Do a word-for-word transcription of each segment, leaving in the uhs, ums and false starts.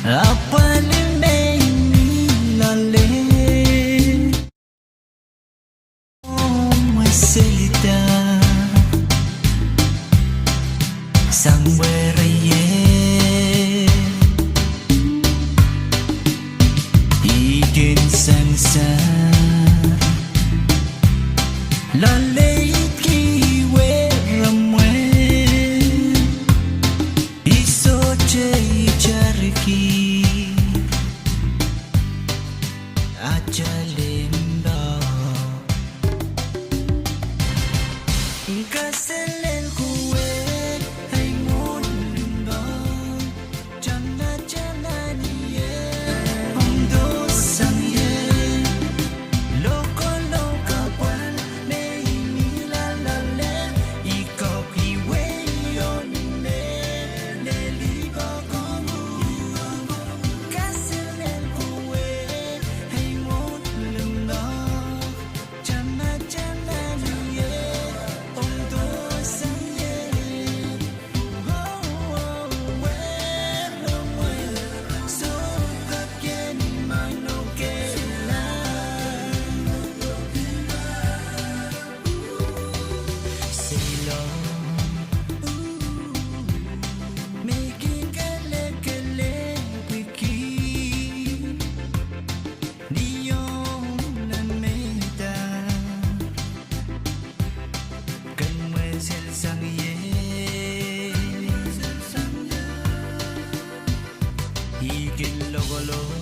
Apwalih me I mih loale, oh, mweselda sang werei, I kin sansal loale, I ki weremwe, I sohte itarki atail limpoak. Kaselel kuwe, ei mwohn limpoak, tamataman ie, ong dohsang ie, lokolok apwal me I mih loale, I kak iwei oh ni me lel limpoak ong uhk. Kaselel kuwe, ei mwohn limpoak, tamataman ie, ong dohsang ie, oh, oh, weremwe, sohte kak kin mwahnokehla. Seiloak, me I kin kelekelehpwiki ni omw lanmehda, ken mwesel sang ie, I kin lokolok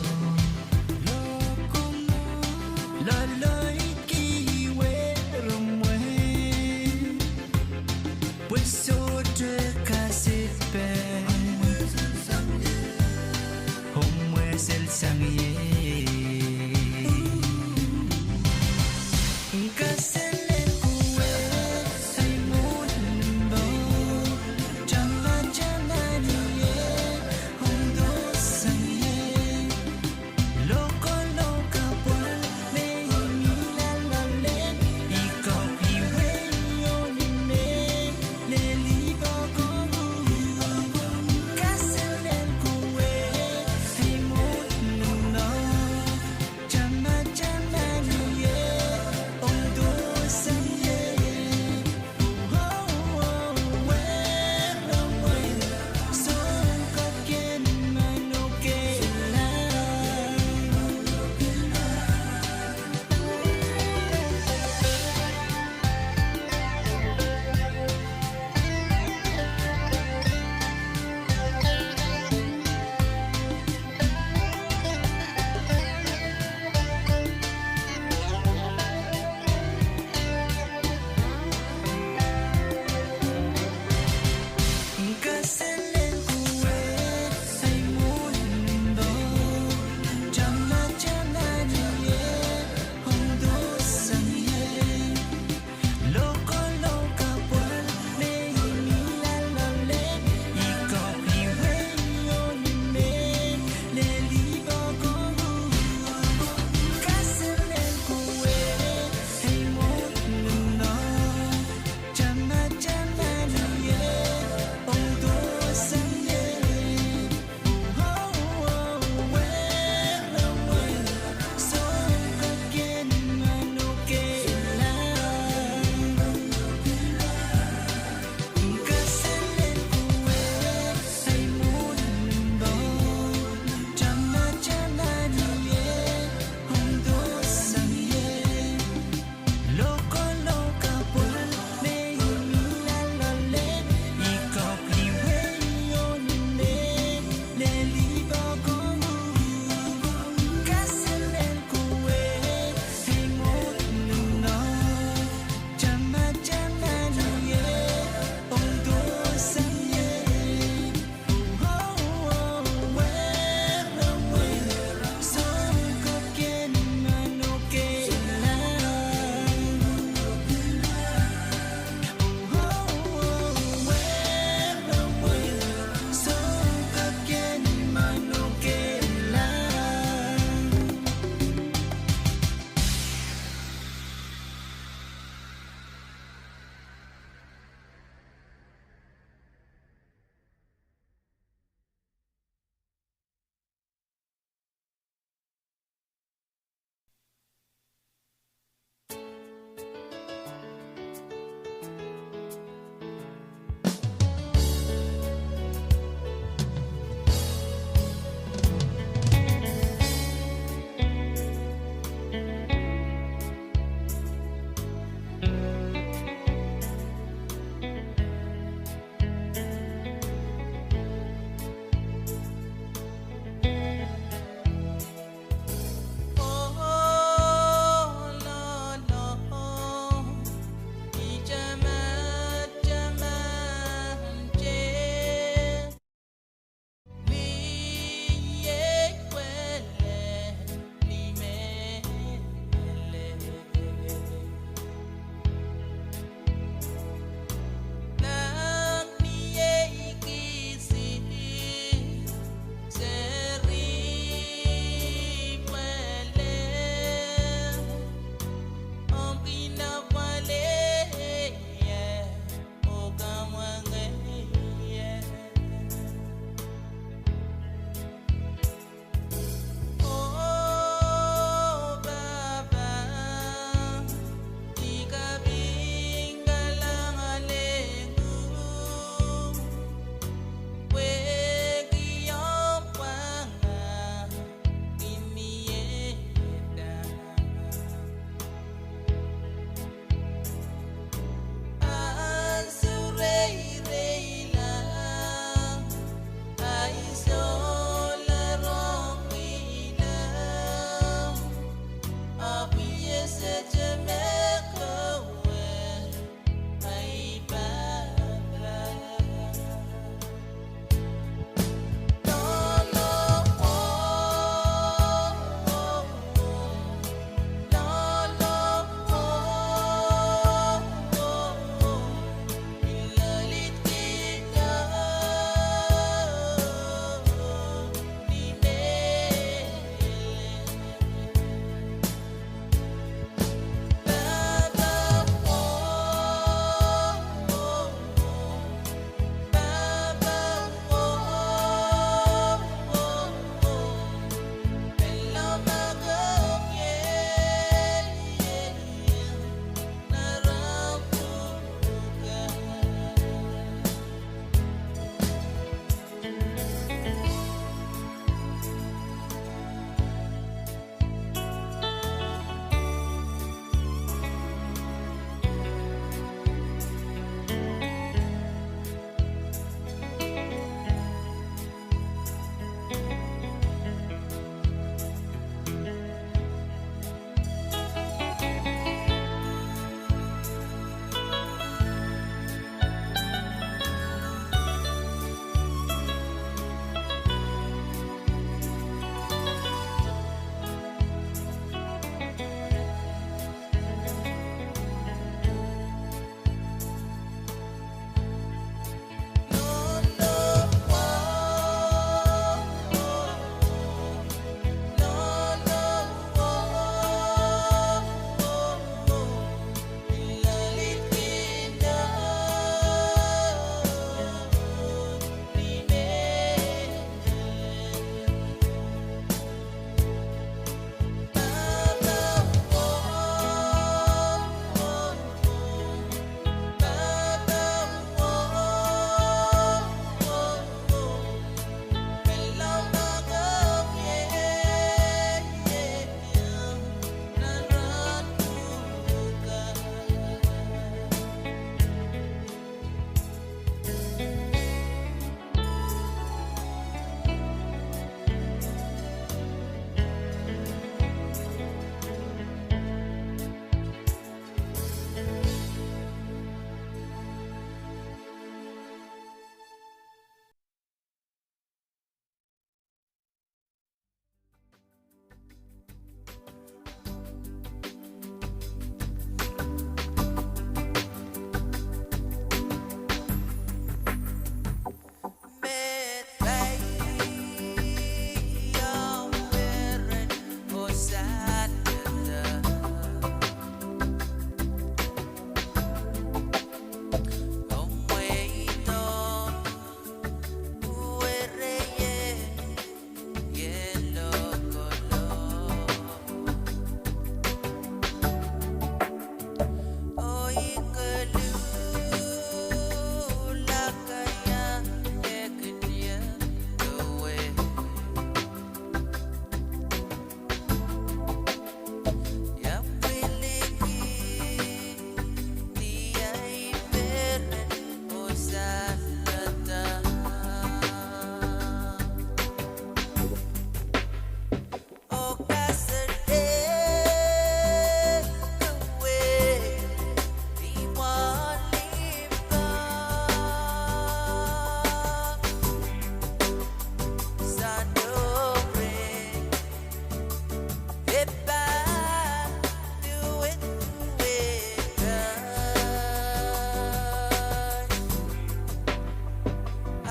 loale, I ki weremwe, pwe sohte kaselel peh omw mwesel sang ie. Kaselel kuwe, ei mwohn limpoak, tamataman ie, ong dohsang ie, lokolok apwal me I mih loale, I kak iwei oh ni me lel limpoak ong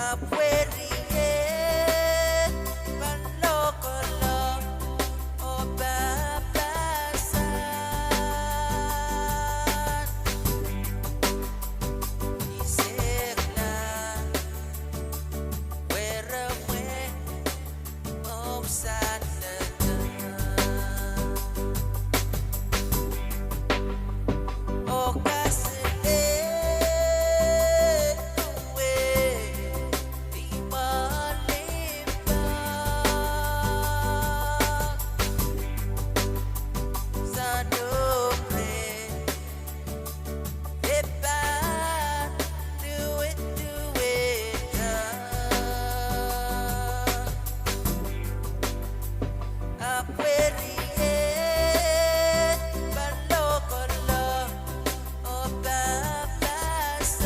Ahpw weriet pahn lokolok oh pahpahsan, isekla weremwe omw sahlehda. Oh kaselel duwe di mwahl limpoak, Sadohk Reh, e pahn duweduwehda. Ahpw weriet pahn lokolok oh pahpahsan,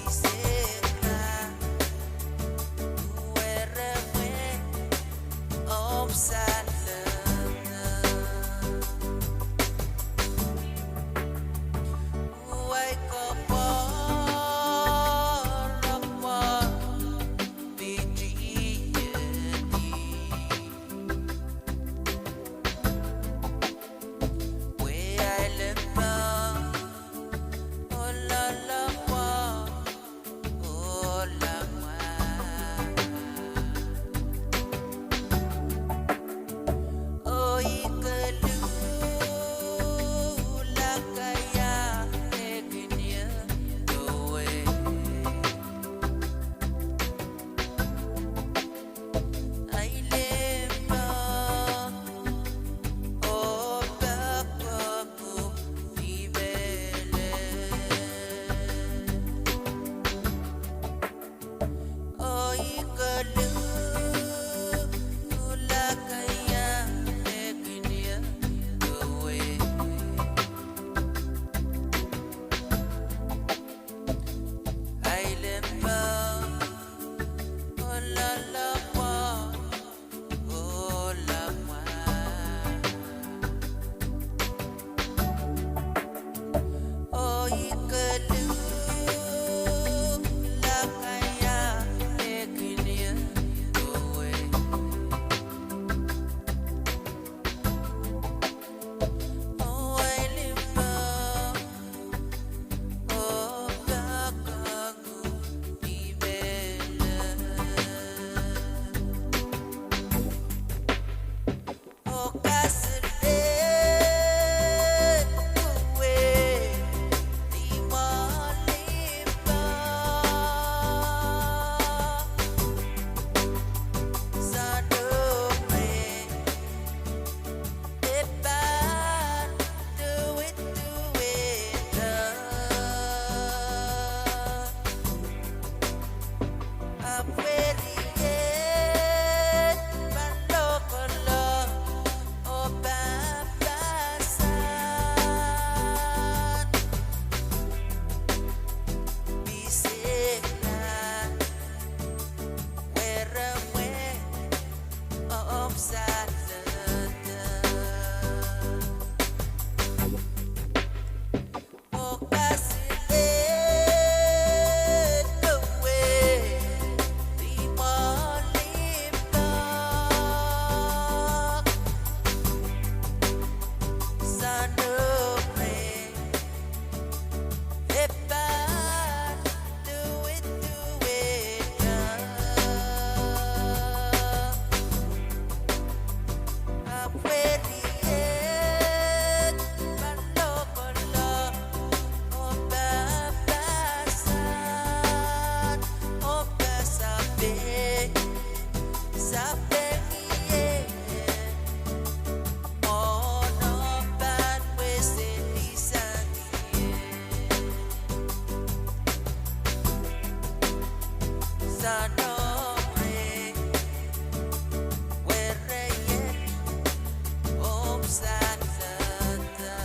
isekla weremwe omw sahlehda. Wai koapworopwo pitih iehdi, pwe ahi limpoak oh loalopwoat oh lamwahl. Oh I koluhla kaia me kin ie dowei, ahi limpoak oh poakohng uhk ni mehlel. Oh I koluhla kaia me kin ie dowei, ahi limpoak oh loalopwoat oh lamwahl. Oh I koluhla kaia me kin ie dowei, ahi limpoak oh poakohng uhk ni mehlel. Oh kaselel duwe di mwahl limpoak, Sadohk Reh, e pahn duweduwehda. Ahpw weriet pahn lokolok oh pahpahsan, isekla weremwe omw sahlehda. Oh kaselel duwe di mwahl limpoak, Sadohk Reh, e pahn duweduwehda. Ahpw weriet pahn lokolok oh pahpahsan, oh pasapeng, sapeng ie, mwohn oh pahn weseli sang ie. Sadohk Reh, werei omw sahlehda.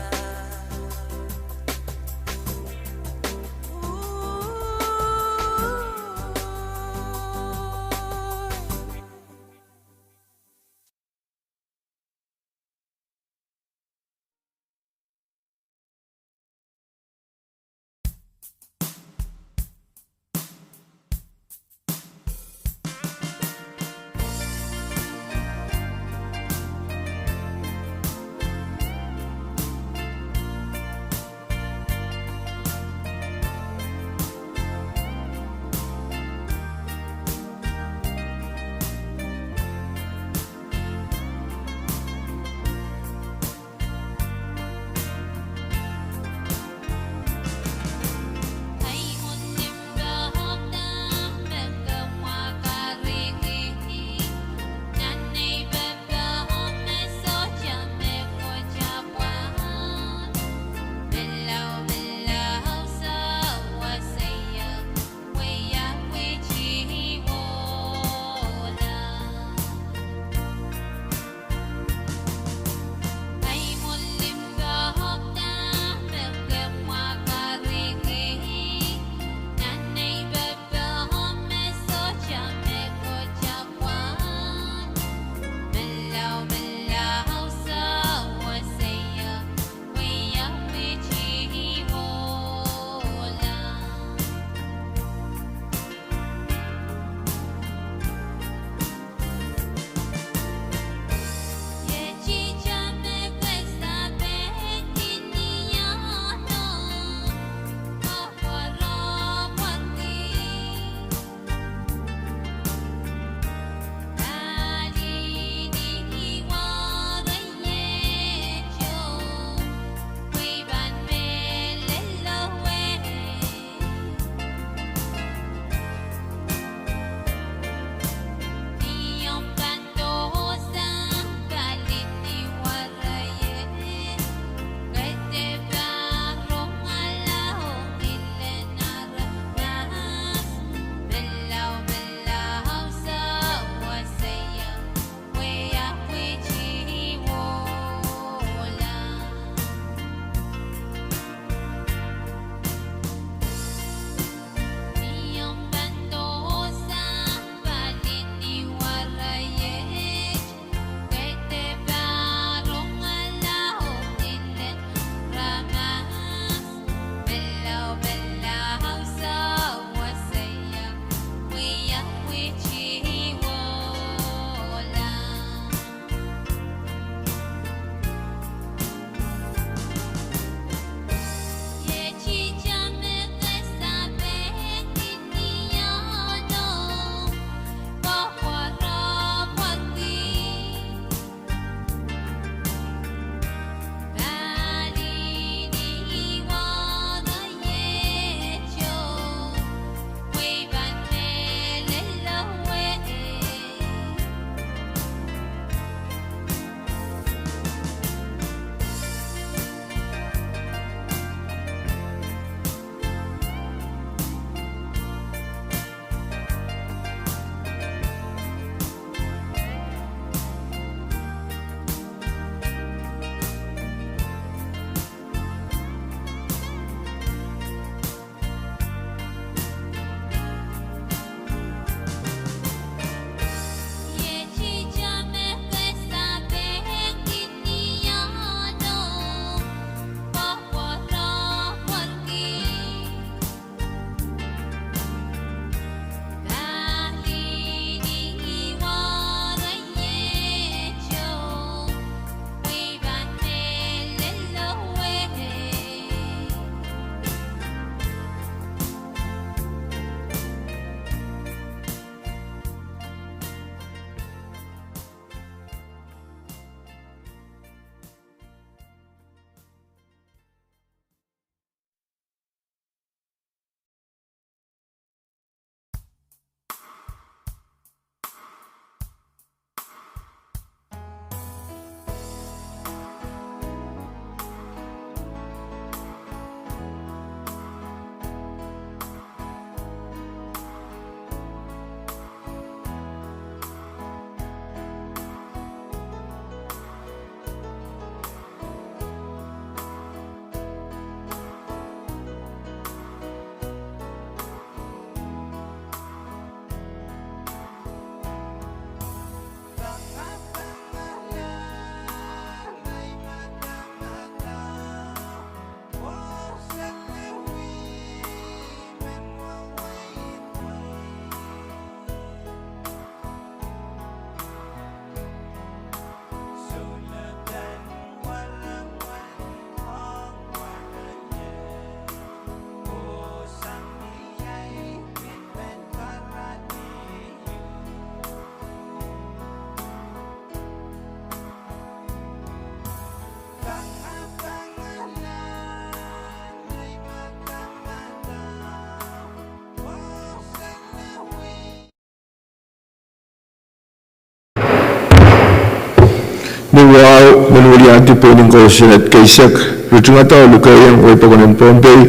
Emen weliandi pein en kou kosonned keisek, ritingada oh likehiong wehi pokon en Pohnpei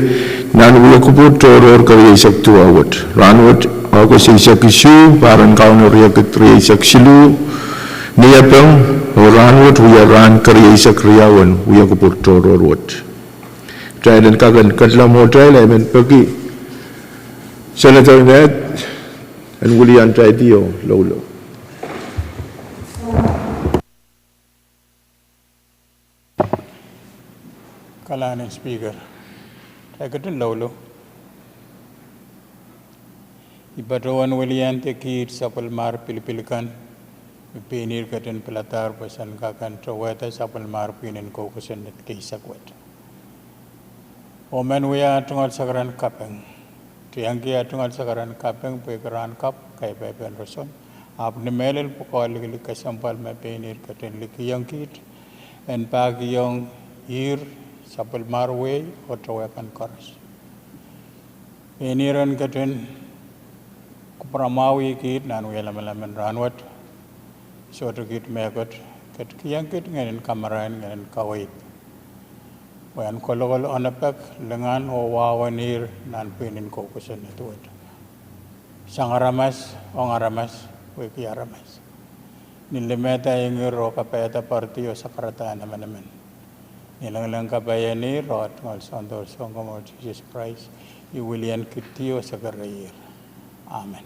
nan wia kupwur tohrohr kerieisek duwau wet. Rahnwet, August eisek isuh, pahr en Kauno riekid rieisek siluh, Niepeng, oh rahnwet wia rahn kerieisek riau en wia kupwur tohrohr wet. Kitail en kak en ketla mwohtail, emen peki Senator Ned en weliandi oh loulou. Kalahngan en Speaker, kitail ketin loulou. I patohwan weliandi kiht sapwellimar pilipil kan me pein ihr ketin piladahr pwe sen kak en towehda sapwellimar pwihn en kou kosonned keisek wet. Oh men wia tungoal sakaradahn kaping. Tiengki ah tungoal sakaradahn kaping pwehki rahn kapw, kaipaipen roson. Ahpw ni mehlel pwukoa likilik kesempwal me pein ihr ketin likiong kiht en pahkihong ihr sapwellimar wehi oh towehkan koaros. Pein ihr en ketin kupwuramwahwih kiht nan wia lamalam en rahnwet. Sohte kiht mehkot, ketikihong kiht ngehn en kamarain, ngehn en kaweid, pwe en kolokol onopek, lingan oh wahu en ihr nan pwihn en kou kosonned wet. Sang aramas, ong aramas, pwehki aramas. Ni limehda ingir oh kapaiada poaridi oh sakaradahn emenemen. Ni lengileng kapai en ihr oh tungoal Soundor Sounkomour Sises Krais, I weliandi oh sakarahier. Amen.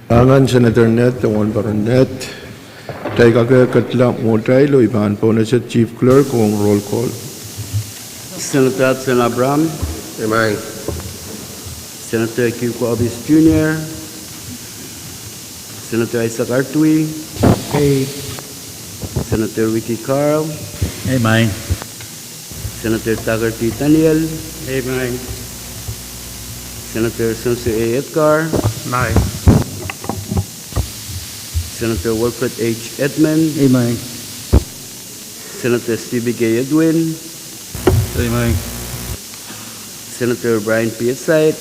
Kalahngan Senator Ned, de Wahnparon Ned. Kitail kak ketla mwohtail oh I pahn pohnese Chief Clerk ong roll call. Senator Hudson Abraham. Amen. Senator Kiko Abis Junior. Senator Isaac Artui. Ei. Senator Ricky Carl. Amen. Senator Tucker T. Daniel. Amen. Senator Spencer A. Edgar. Amen. Senator Wilfred H. Edmund. Amen. Senator Stevie K. Edwin. Amen. Senator Brian P. Said.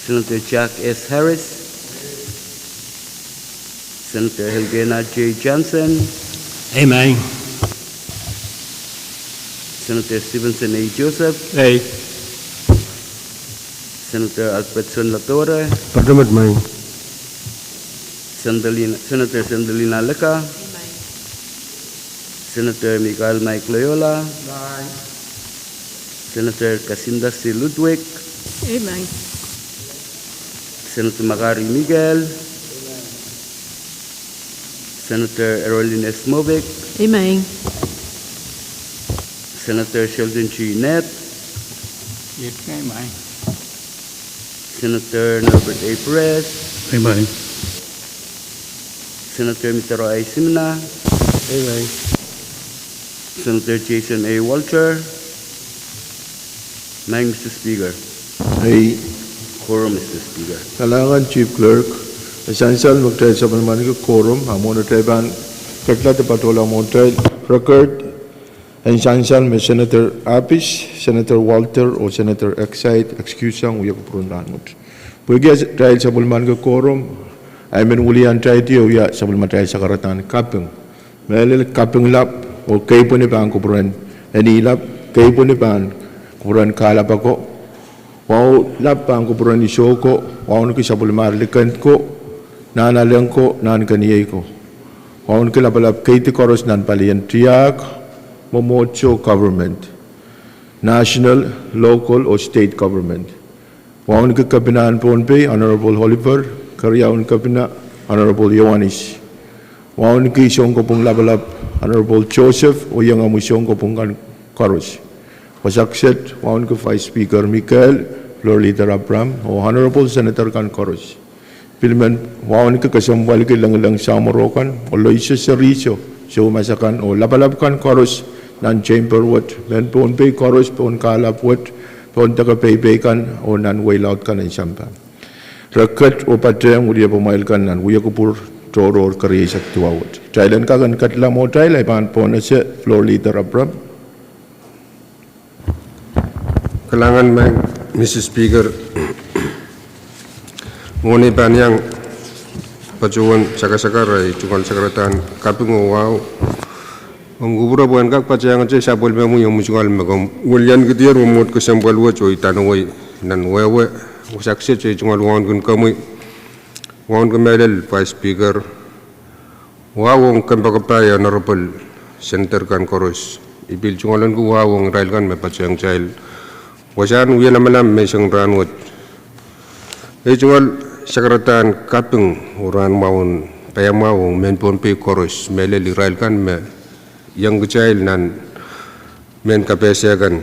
Senator Jack S. Harris. Senator Elkena J. Johnson. Amen. Senator Stevenson A. Joseph. Ei. Senator Albertson Latore. Pardon, amen. Sandalina, Senator Sandalina Leka. Amen. Senator Michael Mike Loyola. Amen. Senator Kasinda C. Ludwig. Amen. Senator Makari Miguel. Senator Erolines Movic. Amen. Senator Sheldon G. Ned. Amen. Senator Norbert A. Perez. Amen. Senator Mitaro I. Simina. Amen. Senator Jason A. Walter. Amen, Mister Speaker. Ei. Quorum, Mister Speaker. Kalahngan Chief Clerk. E sansal me kitail sapwellimaniki quorum, a mwohn atail pahn ketla de patohla mwohtail, record en sansal me Senator Abis, Senator Walter, oh Senator Exide excuse sang wia kupwuren rahnwet. Pwehki atail sapwellimaniki quorum, a I men weliandi oh wia sapwellimatail sakaradahn kaping. Mehlel kaping lap, oh keipweni pahn kupwuren, eni lap, keipweni pahn kupwuren kahlap ako, wahu lap pahn kupwuren iso ko, wauneki sapwellimar liken ko, nahnalek ko, nahnkeniei ko. Wauneki lapalap keidi koaros nan palien tiahk, mwomwohdiso government, national, local oh state government. Wauneki Kepina en Pohnpei, Honorable Oliver, keriaun Kepina, Honorable Ioanis. Wauneki sounkopwung lapalap, Honorable Joseph, oh iengomwi sounkopwung kan koaros. Wasa kiset, wauneki Vice Speaker Michael, Floor Leader Abraham, oh Honorable Senator kan koaros. Pil men wauneki kesempwaliki lengileng samworo kan, oh loiso serihso, soumas akan, oh lapalap kan koaros, nan chamber wet, mehn Pohnpei koaros, pohn kahlap wet, pohn deke peipei kan, oh nan wehi laud kan en sampah. Re ket oh patehng wiliepamwail kan nan wia kupwur tohrohr kerieisek duwau wet. Kitail en kak en ketla mwohtail, a I pahn pohnese Floor Leader Abraham. Kalahngan, Mister Speaker. Mwohn ei pahn iang patohwan sakasakar ei tungoal sakaradahn kaping oh wahu. Omw kupwure pwehn kak patehngete sapwellimomwi omw tungoal me komw wiliankihdier mwomwohd kesempwal wet oh idanawei nan wehwe. Wasa kiset ei tungoal wauneki komwi, wauneki mehlel Vice Speaker, wahu ong kempoakepahi Honorable Senator kan koaros. I pil tungoal ahneki wahu ong irail kan me patehng kitail wasahn wie lamalam menseng rahnwet. Ei tungoal sakaradahn kaping oh rahn mwahu en paiamwahu ong mehn Pohnpei koaros, mehlel irail kan me iang kitail nan mehn kapehse kan.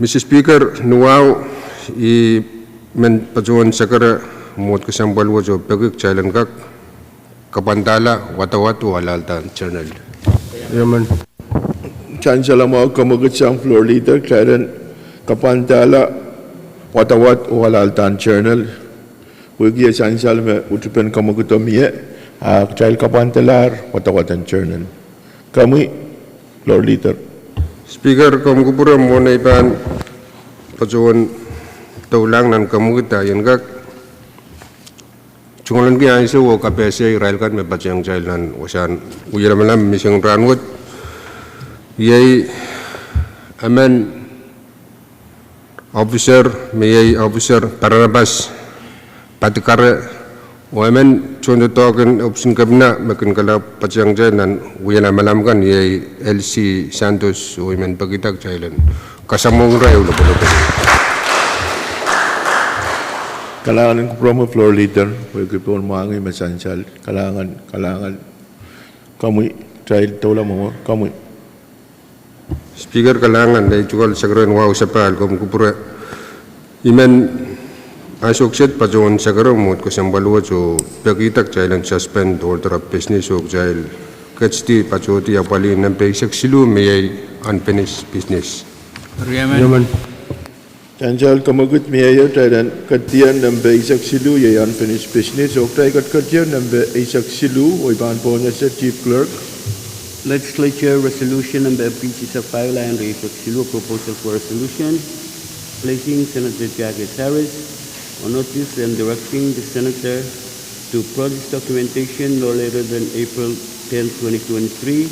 Mister Speaker, ni wahu I men patohwan sakara mwomwohd kesempwal wet oh peki kitail en kak kapwandahla wadawad oh alahldahr journal. Sansal mwahu, kemwekid sang Floor Leader, kitail en kapwandahla wadawad oh alahldahr journal. Pwehki e sansal me utupen kemwekido mie, a kitail kapwandalahr wadawad en journal. Komwi Floor Leader. Speaker, komw kupwure, mwohn ei pahn patohwan doulahng nan kemwekid, I en kak tungoal ahneki ansou oh kapehse irail kan me patehng kitail nan wasahn wie lamalam menseng rahnwet. Iei emen officer, me iei Officer Barnabas Padikare, oh emen tohndoadoahk en ohpis en kepina me kin kalap patehng kitail nan wie lamalam kan iei Elsie Santos, oh I men pekihda kitail en kasamwohng irail lopwolopwol. Kalahngan en kupwuromwi Floor Leader, pwehki pohn mwahngih me sansal. Kalahngan, kalahngan. Komwi, kitail doula mwomwohd, komwi. Speaker, kalahngan. Ei tungoal sakarain wahu sapahl, komw kupwure, I men ansou kiset patohwan sakara mwomwohd kesempwal wet oh pekihda kitail en suspend order of business oh kitail ketsdi patohdi apwalih nempe eisek siluh me iei unfinished business. Sansal kemwekid mie, kitail en ketier nempe eisek siluh iei unfinished business oh kitail ketketier nempe eisek siluh oh I pahn pohnese Chief Clerk. Legislature Resolution number P C five, line eisek siluh, proposal for resolution placing Senator Jack S. Harris on notice and directing the senator to produce documentation no later than April tenth, twenty twenty-three,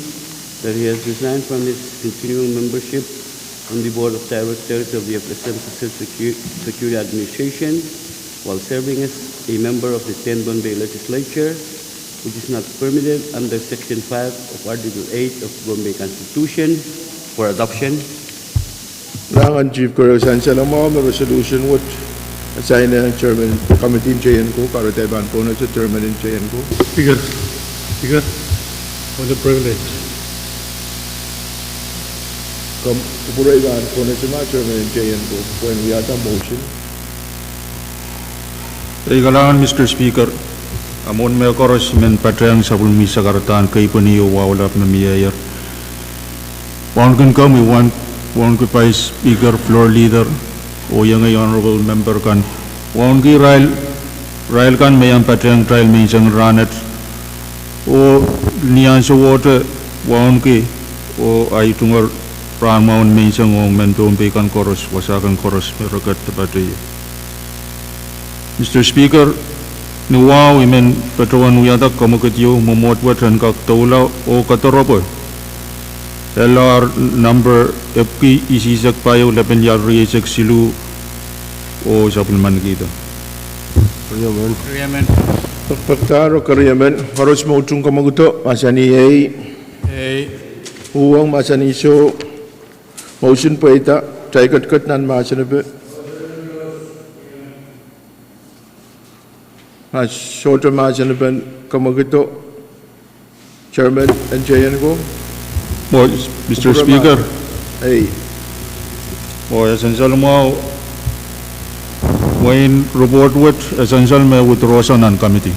that he has resigned from his continuing membership on the Board of Directors of the F S M Social Secu-, Security Administration while serving as a member of the Ten Pohnpei Legislature, which is not permitted under Section five of Article eight of Pohnpei Constitution, for adoption. Kalahngan Chief Clerk. Sansal mwahu me resolution wet sign-eng Chairman Committee en J N ko, kahrehda I pahn pohnese Chairman en J N ko. Speaker, Speaker, for the privilege. Komw kupwure, I pahn pohnese ma Chairman en J N ko pwehn wiahda motion. Ei kalahngan Mister Speaker, a mwohn mehkoaros I men patehng sapwellime sakaradahn keipweni oh wahu lap me mieier. Wauneki komwi, waun-, wauneki Vice Speaker, Floor Leader, oh iengei Honorable Member kan. Wauneki irail, irail kan me iang patehng kitail menseng rahnwet. Oh ni ansowohte wauneki oh ahi tungoal rahn mwahu en menseng ong mehn Pohnpei kan koaros, wasa kan koaros me reked de patohier. Mister Speaker, ni wahu I men patohwan wiahda kemwekid ieu mwomwohd wet en kak doula oh kediropwe. L R number epwiki isihsek pahieu, lepin iahl rieisek siluh, oh sapwellimanikihda. Pekpekdahr oh keriemen, koaros me utung kemwekido, mahsanih ei. Uhwong, mahsanih soh. Motion pweida, kitail ketiket nan mahsen epe. Ma sohte mahsen epen kemwekido, Chairman en J N ko. Oh, Mister Speaker. Ei. Oh, e sansal mwahu, mwein report wet e sansal me withdraw sang nan committee.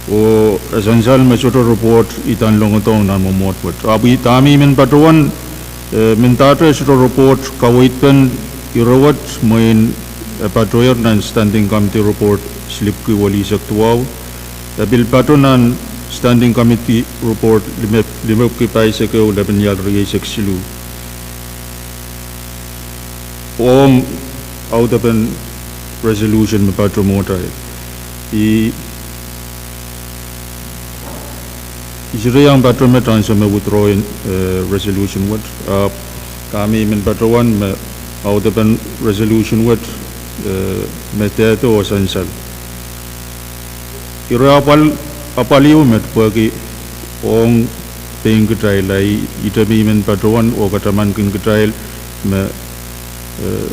Oh, e sansal me sohte report I pahn longodohng nan mwomwohd wet. Ahpw dahme I men patohwan, eh, mendahte sohte report kaweid pen ire wet, mwein e patohier nan Standing Committee Report slip kei welihsek duwau. E pil patoh nan Standing Committee Report lime, limepwiki pahisek ehu, lepin iahl rieisek siluh. Ong audepen resolution me patohwan mwohtail. I, I sohte iang patohwan met ansou me withdraw-i, eh, resolution wet. Ah, dahme I men patohwan me audepen resolution wet, eh, me dehde oh sansal. Ire apwal, apwal ieu met pwehki ong pein kitail, ahi ihte me I men patohwan oh katamankin kitail me, eh,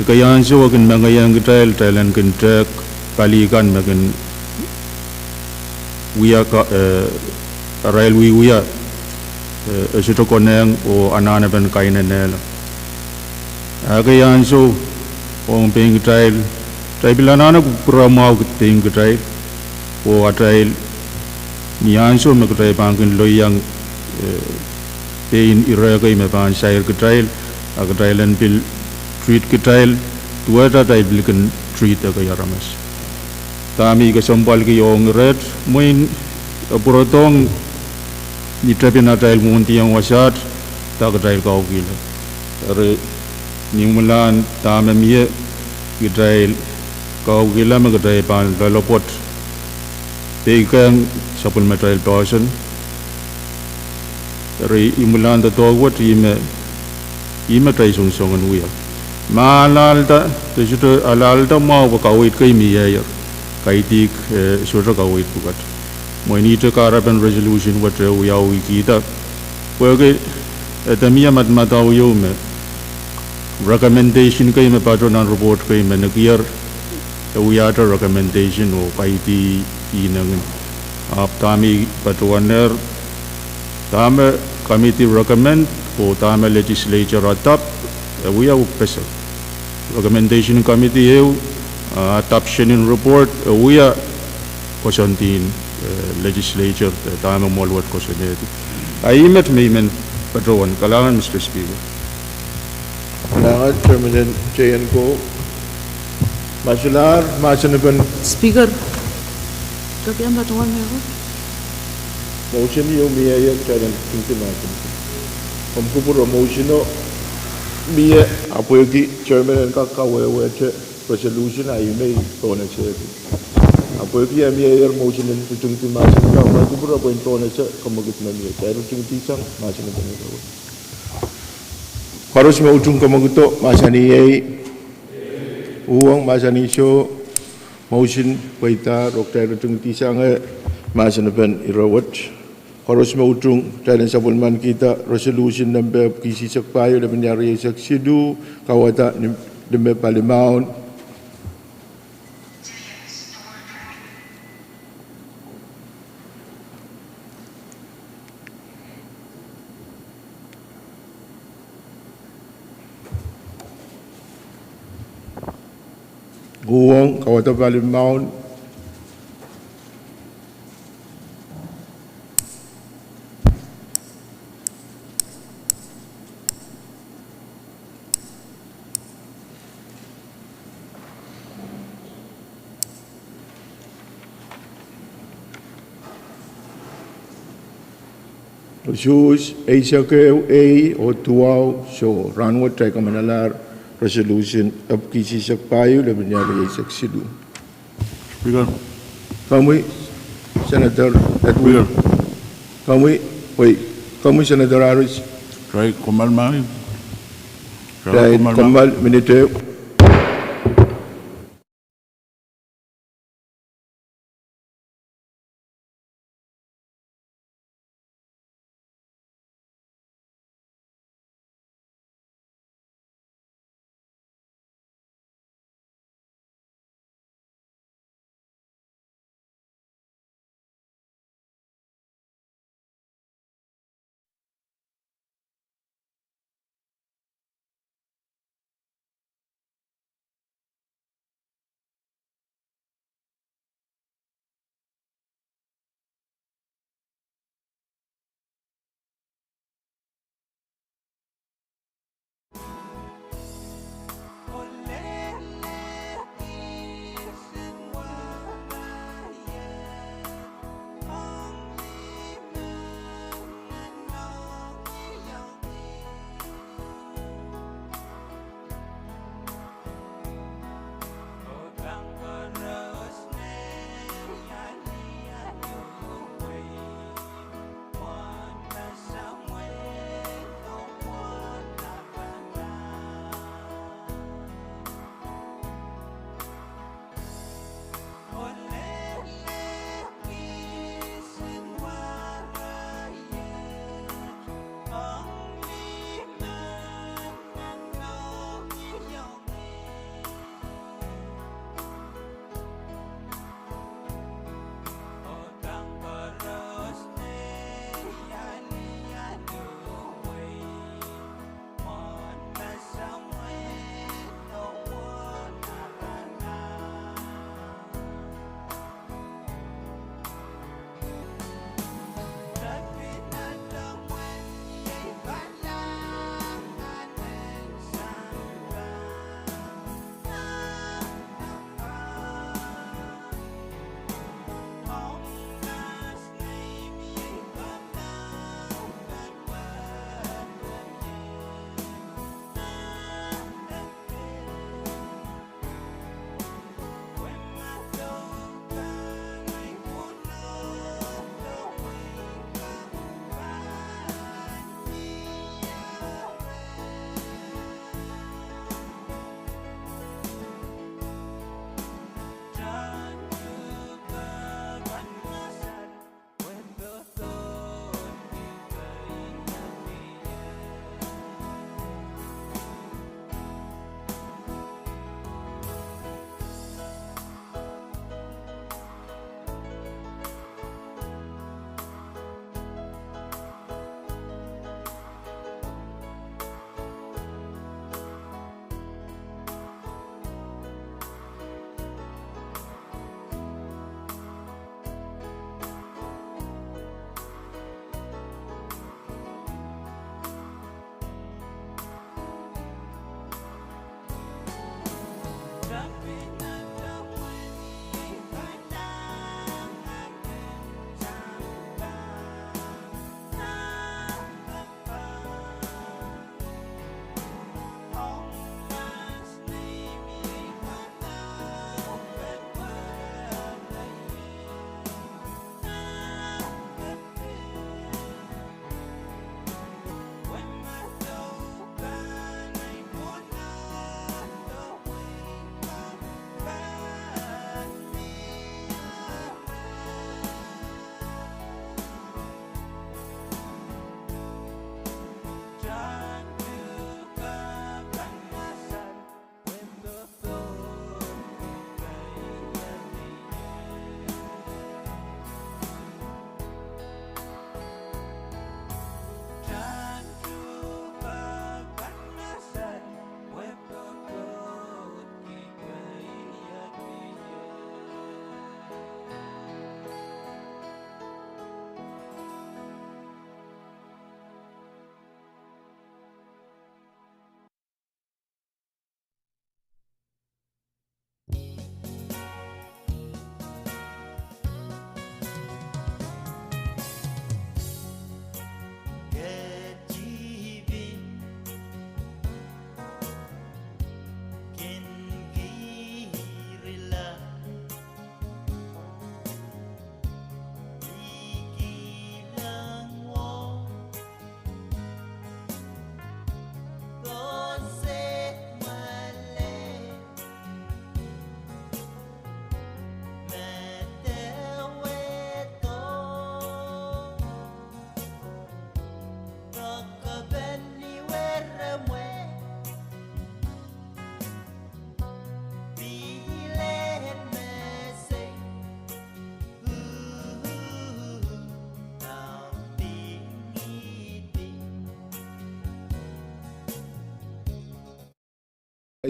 ekei ansou e kin mengeiong kitail, kitail en kin tehk pali kan me kin wia ka, eh, arail wiewia, eh, e sohte konehng oh anahnepen kainenehla. Ekei ansou ong pein kitail, kitail pil anahne kupwure mwahu pein kitail, oh atail ni ansou me kitail pahn kin loiong, eh, pein ire kei me pahn sair kitail, a kitail en pil treat kitail duwehte atail pil kin treat ekei aramas. Dahme I kesempwalki ong ireht, mwein e pwurodohng ni tepin atail mwohndiong wasaht, da kitail kaukihla. Eri, ni imwilahn dahme mie, kitail kaukihla me kitail pahn loalopwoat peikiong sapwellimatail poahsoan. Eri imwilahn doadoahk wet ihme, ihme kitail songosong en wia. Ma alahlda, de sohte alahlda mwahu pwe kaweid kei mieier. Kaidehk, eh, sohte kaweid pwukat. Mwein ihte kahrepen resolution wet e wiawihkihda. Pwehki, eh, de mie madamadau ieu me recommendation kei me patoh nan report kei me nekier, e wiahte recommendation oh kaidehk inengin. Ahpw dahme I patohwanehr, dahme committee recommend oh dahme legislature adopt, e wia uhk pesa. Recommendation committee ehu, ah, adoption en report, e wia koasoandi en, eh, legislature, eh, dahme mwohl wet koasoanehdi. Ahi met me I men patohwan, kalahngan Mister Speaker. Kalahngan Chairman J N Ko. Ma solahr mahsanipen Speaker, kak iang patohwan mehkot? Motion ieu mieier, kitail en tingdi mahsen. Komw kupwure, motion o mie, a pwehki Chairman en kak kawehwehte resolution a I men pohnese. A pwehki e mieier motion en ritingdi mahsen, komw kupwure pwehn pohnese, komw kak mie, kitail ritingdi sang mahsanipen ire wet. Koaros me utung komw ketido, mahsanih iei. Uhwong, mahsanih soh. Motion pweida, oh kitail ritingdi sang mahsanipen ire wet. Koaros me utung, kitail en sapwellimanikihda resolution nempe epwiki isihsek pahieu, lepin riau rieisek siluh, kawada ni, nime palimaun. Uhwong, kawada palimaun. Usuhs eisek ehu, ei oh duwau, soh, rahnwet kitail kamanalahr resolution epwiki isihsek pahieu, lepin riau rieisek siluh. Speaker. Komwi, Senator Edwin. Speaker. Komwi, pwe, komwi Senator Harris. Irail kommoal mah. Irail kommoal mah. Kommoal minit ehu.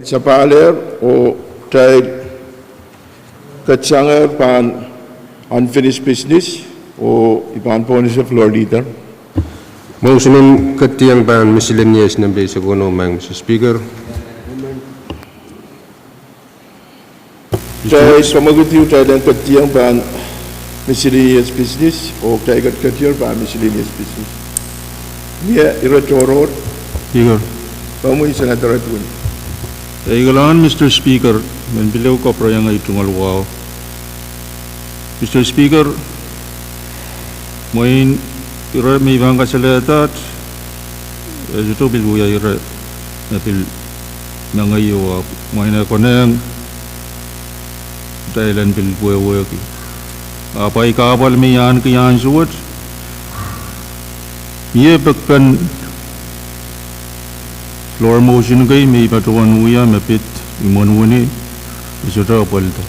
Sapahlehr oh kitail ketidohr pahn unfinished business oh I pahn pohnese floor leader. Mousinen ketiong pahn miscellaneous nempe sapweno, Madam Speaker. Kitail, kitail en ketiong pahn miscellaneous business oh kitail ketidohr pahn miscellaneous business. Mie ire tohrohr? Speaker. Komwi Senator Edwin. Ei, kalahngan Mister Speaker, men pil ehu kapwurehiong ei tungoal wahu. Mister Speaker, mwein ire me I pahn kasalehda, e sohte pil wia ire me pil mengei o, ahpw mwein e konehng kitail en pil wehwehki. Ahpw ahi kahpwal me I ahneki ansou wet, mie pekpen floor motion kei me I patohwan wia me pid imwen wini, e sohte apwalda.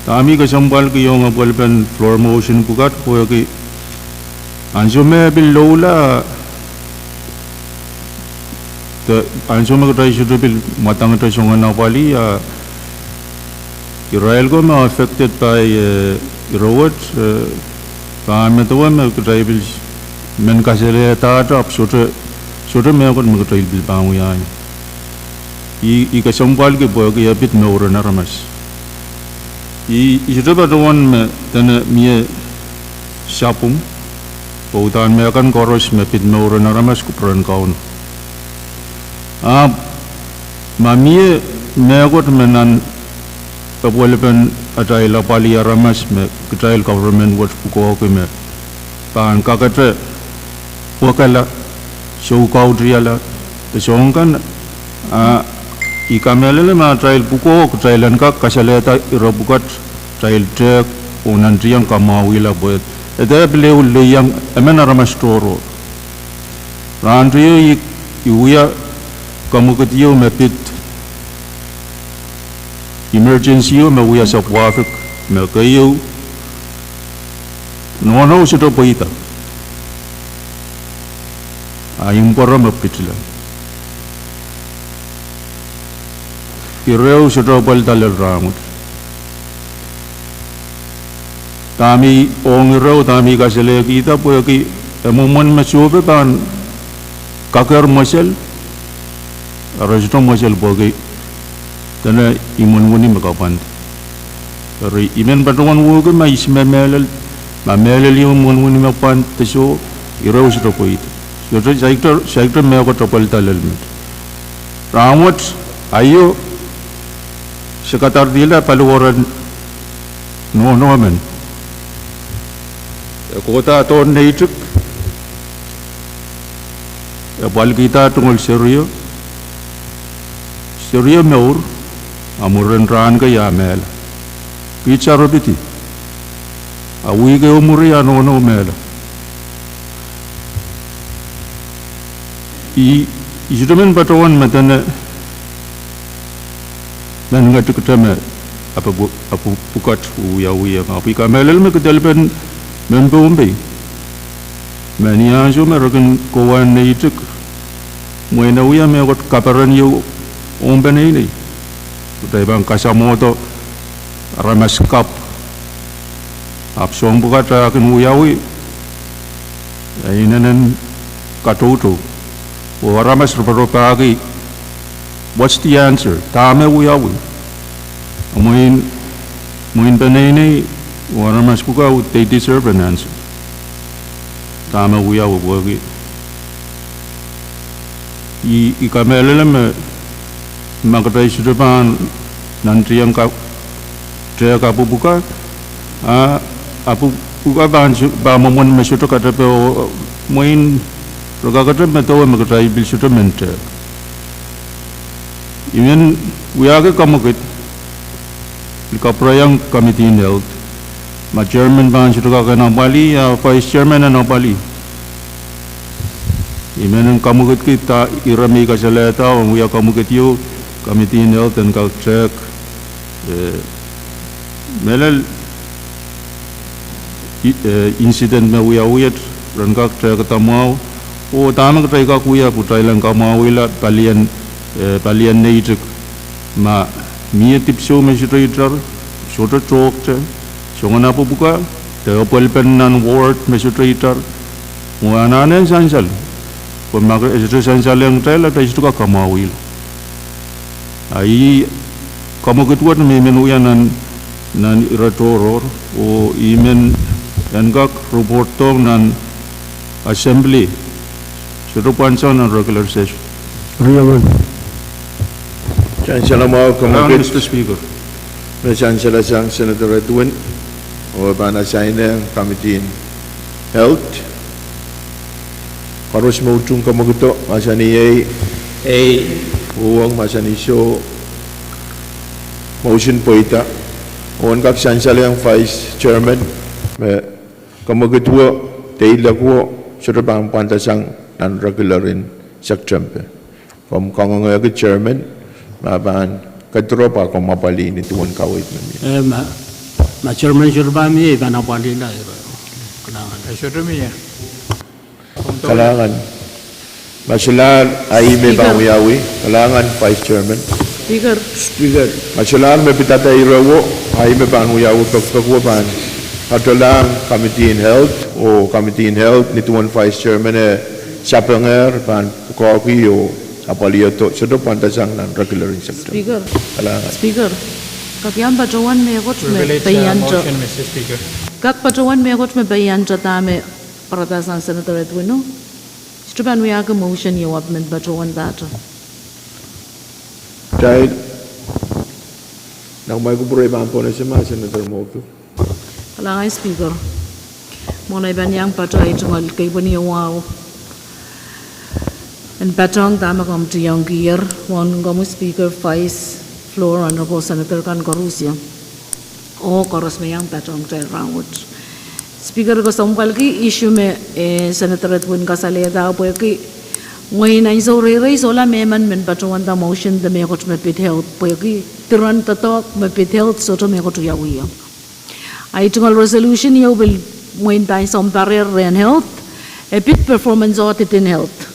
Dahme I kesempwalki ong apwalipen floor motion pwukat pwehki ansou me pil lohla, de ansou me kitail sohte pil mwadangete soangen apwalih, a irail ko me affected by, eh, ire wet, eh, pahn medewe me kitail pil men kasalehdahte ahpw sohte, sohte mehkot me kitail pil pahn wia. I, I kesempwalki pwehki e pid mouren aramas. I, I sohte patohwan me dene mie sapwung, oh uhdahn mehkan koaros me pid mouren aramas kupwuren Kauno. Ahpw ma mie mehkot me nan apwalipen atail apwalih aramas me kitail government wet pwukoahki me pahn kakete pwekala, soukautiala, de soahng kan, a I kamehlele ma atail pwukoa kitail en kak kasalehda ire pwukat, atail tehk oh nantihong kamwahwihla pwe e dehr pil ehu lelohng emen aramas tohrohr. Rahn teio I, I wia kamwekid ieu me pid emergency ieu me wia sapwahfik me keieu nohnou sohte pweida, a imwpworo me pitila. Ireo sohte apwalda lel rahnwet. Dahme ong ireo, dahme I kasalehkihda pwehki e mwomwen me sohpe pahn kakehr mwesel, a re sohte mwesel pwehki dene imwen wini me kapwand. Eri I men patohwan wehwehki ma ihs me mehlel, ma mehlel ieu imwen wini me pwand de soh, ireo sohte pweida. Sohte, saikinte, saikinte mehkot apwalda lel met. Rahnwet, aio, se kadaridihla paliwaren nohno men. E kohda dohn neitik, e pwalikihda tungoal serio, serio mour, a mwurin rahn kei a mehla. Kiht sarepidi, a wihk ehu mwuri a nohno mehla. I, I sohte men patohwan me dene mehn ngetikite me apw, apw pwukat wiawiong, ahpw I kamehlele me kidelpen mehn Pohnpei me ni ansou me re kin kohwahn neitik, mwein e wia mehkot kaperen ieu ong peneinei. Kitail pahn kasamwohdo aramas kapw, ahpw soahng pwukat a kin wiawi, e inenen katoutou. Oh aramas roporop ahki, what's the answer? Dahme wiawi? Mwein, mwein peneinei oh aramas pwukat, they deserve an answer. Dahme wiawi pwehki I, I kamehlele me ma kitail sohte pahn nantihong ka, tehk apw pwukat, a, apw pwukat pahn, pahn mwomwen me sohte katepe oh mwein re kakete medewe me kitail pil sohte men tehk. I men wiahki kamwekid, I kapwurehiong committee en health, ma chairman pahn sohte kak en apwalih, a vice chairman en apwalih. I men kamwekidki ire me I kasalehda, en wia kamwekid ieu, committee en health en kak tehk, eh, mehlel, eh, incident me wiawi et, ren kak tehkada mwahu, oh dahme kitail kak wia pwe kitail en kamwahwihla palien eh, palien neitik. Ma mie dipwisou me sohte itar, sohte tohkte, soangen apwupwuka, de apwalipen nan ward me sohte itar, mwo anahne en sansal. Pwe ma ke, e sohte sansalehng kitail, kitail sohte kak kamwahwihala. A ih kamwekid wet me I men wia nan, nan ire tohrohr, oh I men en kak report dohng nan assembly. Sohte pwansang nan regular session. Riangan. Sansal mwahu kamwekid, Mister Speaker. Me sansalasang Senator Edwin, oh pahn assign-ehng Committee in Health. Koaros me utung kamwekido, mahsanih ei. Ei. Uhwong, mahsanih soh. Motion pweida. Oh en kak sansalehng Vice Chairman, me kamwekid wet, de ilek wet, sohte pahn pwandasang nan regular in September. Komw kangoangehki Chairman, ma pahn kedirepw a komw apwalih ni duwen kaweid me mie. Eh, ma, ma Chairman sohte pahn mie, I pahn apwalihla ire. Kalahngan. Eh, sohte mie. Kalahngan. Ma solahr, a ih me pahn wiawi. Kalahngan, Vice Chairman. Speaker. Speaker. Ma solahr me pidada ire wet, a ih me pahn wiawi, pekipek wet pahn patohlahng Committee in Health, oh Committee in Health, ni duwen Vice Chairman e sapengehr, pahn pwukoahki oh apwalihdo, sohte pwandasang nan regular in September. Speaker. Kalahngan. Speaker. Kak iang patohwan mehkot me peianta. Kak patohwan mehkot me peianta dahme pwaradahsang Senator Edwin o. Sohte pahn wiahki motion ieu ahpw men patohwan dahte. Kitail, nan kumwail kupwure pahn pwon ese ma Senator Murphy. Kalahngan Speaker. Mwohn ei pahn iang patohwan tungoal keipweni wahu. En patohng dahme komw tiongkier, wauneki komwi Speaker, Vice, Floor, Honorable Senator kan koarusie. Oh koaros me iang patohng kitail rahnwet. Speaker, I kesempwalki issue me, eh, Senator Edwin kasalehda pwehki mwein ansou reirei sohla mehmen men patohwanda motion de mehkot me pid health, pwehki diren doadoahk me pid health sohte mehkot wiawi. Ahi tungoal resolution ieu pil mwein pahn sounparehr rehn health, e pid performance audit en health.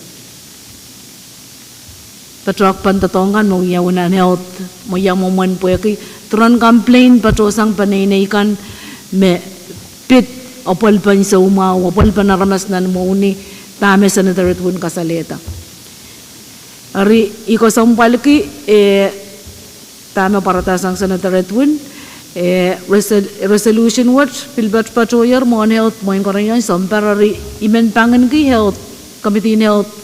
Patohk pahn doadoahk kan me wiawi nan health, me iang mwomwen pwehki diren complain patohsang peneinei kan me pid apwalipen soumwahu, apwalipen aramas nan mwohni, dahme Senator Edwin kasalehda. Eri I kesempwalki, eh, dahme pwaradahsang Senator Edwin, eh, resol-, resolution wet pil patohpatohier mwohn health, mwein koaros en sounpar, eri I men pangin ki health, committee in health,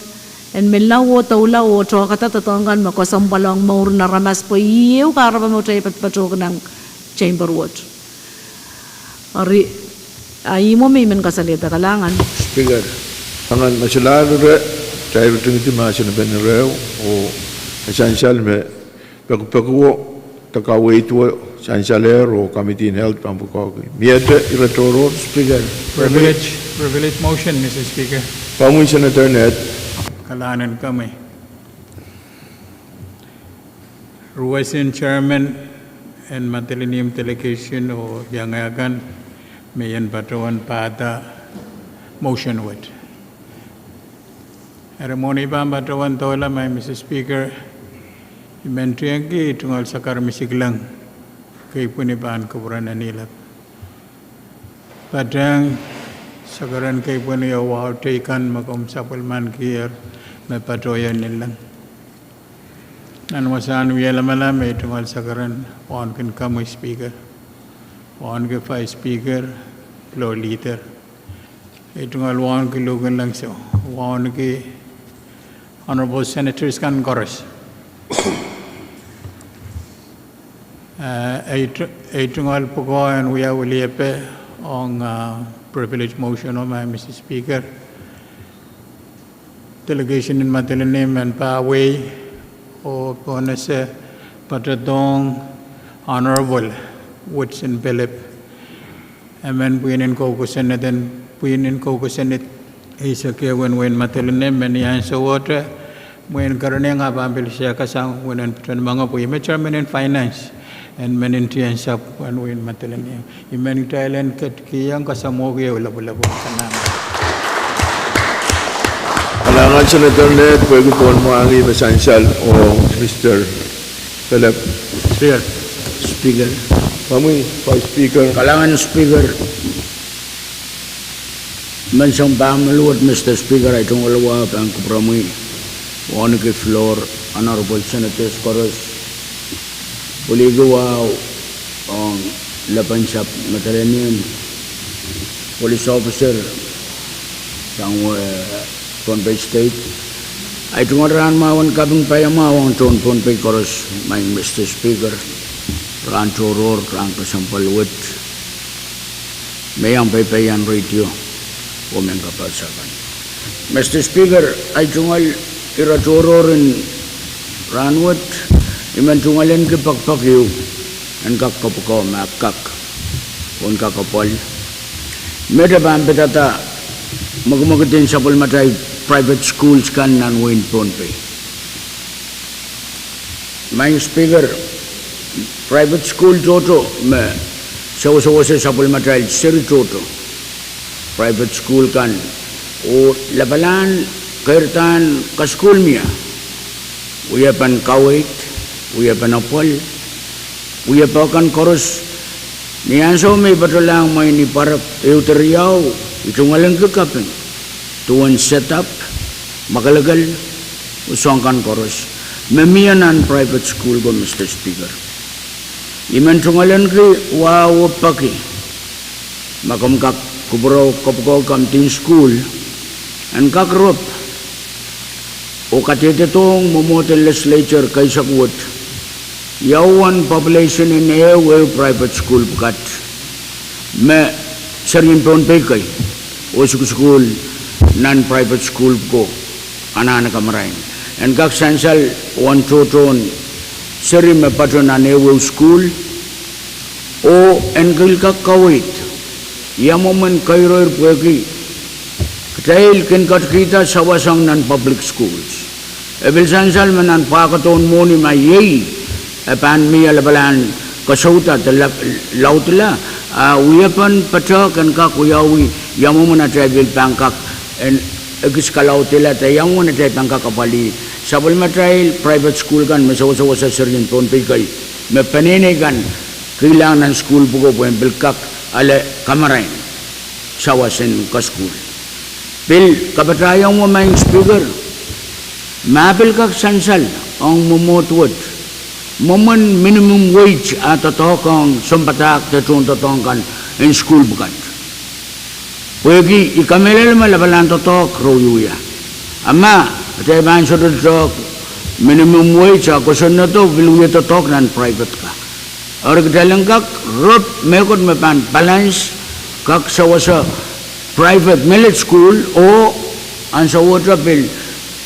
en menlau oh doula oh tohkada doadoahk kan me kesempwal ong mour en aramas pwe ih ehu kahrepe me kitail patohki nan chamber wet. Eri, a ih mwo me I men kasalehda. Kalahngan. Speaker, anahne ma solahr ire, kitail ritingidi mahsen en ire, oh e sansal me pekipek wet, de kaweid wet, sansalehr oh committee in health pahn pwukoahki. Miehte ire tohrohr. Speaker. Privilege, privilege motion, Mister Speaker. Komwi Senator Ned. Kalahngan komwi. Ruwesin chairman en Madolenihmw delegation oh iang akan me I en patohwan pahda motion wet. Eri mwohn ei pahn patohwan doula, ma Mister Speaker, I men tiengki tungoal sakar misikilang, keipweni pahn kupwuren en ilap. Patehng sakaren keipweni oh wahu teikan me komw sapwellimankier me patohwan ngihleng. Nan wasahn wie lamalam, ei tungoal sakaren wauneki komwi Speaker, wauneki Vice Speaker, Floor Leader. Ei tungoal wauneki luhk en lengso, wauneki Honorable Senators kan koaros. Eh, ei tu-, ei tungoal pwukoa en wia weliepe ong, ah, privilege motion o, ma Mister Speaker. Delegation en Madolenihmw en pahwei oh pohnese patohdohng Honorable Woodson Philip, emen pwihn en kou kosonned en, pwihn en kou kosonned eisek ehu en wehin Madolenihmw, me ni ansou wet, mwein kerenieng ah pahn pil sehkasang uwen en pitohn moange pwe ih me chairman en finance en mehn tiahk sahpw en wehin Madolenihmw. I men kitail en ketikihong kasamwohki ehu lapalap. Kalahngan. Senator Ned, pwehki pohn mwahngih me sansal, oh Mister Philip. Speaker. Speaker. Komwi, Vice Speaker. Kalahngan Speaker. Menseng pahn melu wet, Mister Speaker, ahi tungoal wahu pahn kupwuromwi, wauneki floor, Honorable Senators koaros, pweliki wahu ong lepin sahpw Mediterranean, police officer sang wet Pohnpei State. Ahi tungoal rahn mwahu en kaping paiamwahu ong tohn Pohnpei koaros, maing Mister Speaker, rahn tohrohr, rahn kesempwal wet, me iang peipeian radio oh mehn kapehse kan. Mister Speaker, ahi tungoal ire tohrohr en rahn wet, I men tungoal en kipekipek ieu, en kak kopwuko ma kak, oh en kak apwal, me e pahn pidada mwekimwekid en sapwellimatail private schools kan nan wehin Pohnpei. Maing Speaker, private school tohto me sewesewese sapwellimatail seri tohto, private school kan, oh lapalahn keirdahn kasukuhl mie, wiepen kaweid, wiepen apwal, wiepe kan koaros. Ni ansou me I patohlahng mwein I pwarek ehu de riau, I tungoal en kipekipek duwen setup, mwakelekel, oh soahng kan koaros me mie nan private school ko, Mister Speaker. I men tungoal en ki wahu oh peki ma komw kak kupwure kopwuko komidin school en kak rop oh kadehdedohng mwomwohd en legislature keisek wet, ia uwen population en ehu ehu private school pwukat me serien Pohnpei kei, oh sukusukuhl nan private school pwuko anahne kamarain. En kak sansal uwen tohtohn seri me patoh nan ehu ehu school, oh en kin kak kaweid ia mwomwen keiroir pwehki kitail kin ketikihda sawas ong nan public schools. E pil sansal me nan pwahkodohn mwohni ma iei e pahn mie lapalahn kasouda de la-, laudila, a wiepen petehk en kak wiawi ia mwomwen atail pil pahn kak en ekis kalaudila de ia mwomwen atail pahn kak apwalih sapwellimatail private school kan me sewesewese serien Pohnpei kei, me peneinei kan kilang nan school pwuko pwehn pil kak ale kamarain sawas en kasukuhl. Pil kapatahiong, Maing Speaker, ma pil kak sansal ong mwomwohd wet, mwomwen minimum wage a doadoahk ong sounpadahk de tohndoadoahk kan en school pwukat. Pwehki I kamehlele me lapalahn doadoahk re wiewia. A ma kitail pahn sohte doadoahk minimum wage, a kosonnedo pil wie doadoahk nan private ka. Eri kitail en kak rop mehkot me pahn balance, kak sewese private mehlel school oh ansouohte pil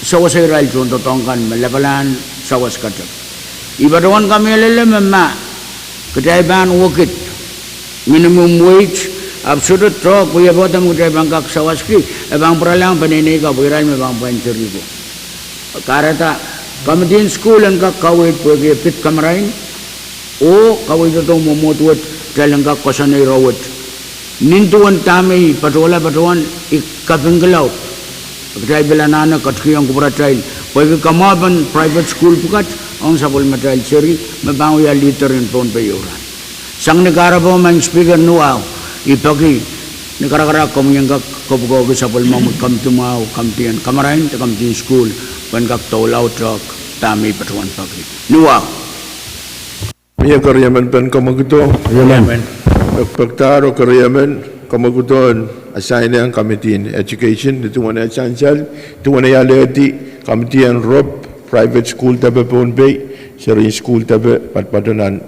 sewese irail tohndoadoahk kan me lapalahn sawas katep. I patohwan kamehlele me ma kitail pahn wekid minimum wage, ahpw sohte doadoahk wiepe me kitail pahn kak sawaski, e pahn pwuralahng peneinei ka pwe irail me pahn pwain seri ko. Kahrehda komidin school en kak kaweid pwehki e pid kamarain oh kaweidohng mwomwohd wet, kitail en kak koasoanehdi ire wet nin duwen dahme I patohla patohwan, I kapingki laud. Kitail pil anahne ketikihong kupwuratail pwehki kamwahupen private school pwukat ong sapwellimatail seri me pahn wia leader en Pohnpei ehu rahn. Sang ni kahrepe, Maing Speaker, ni wahu, I peki ni karakarahk komwi en kak kopwukoahki sapwellimomwi komidi mwahu, komidi en kamarain de komidi en school, pwehn kak doula doadoahk dahme I patohwan peki ni wahu. Mie keriemen pen komwekid o. Pekpekdahr oh keriemen komwekid o en assign ong komidi en education ni duwen eh sansal, duwen eh alehdi komidi en rop private school depe Pohnpei, serien school depe patopato nan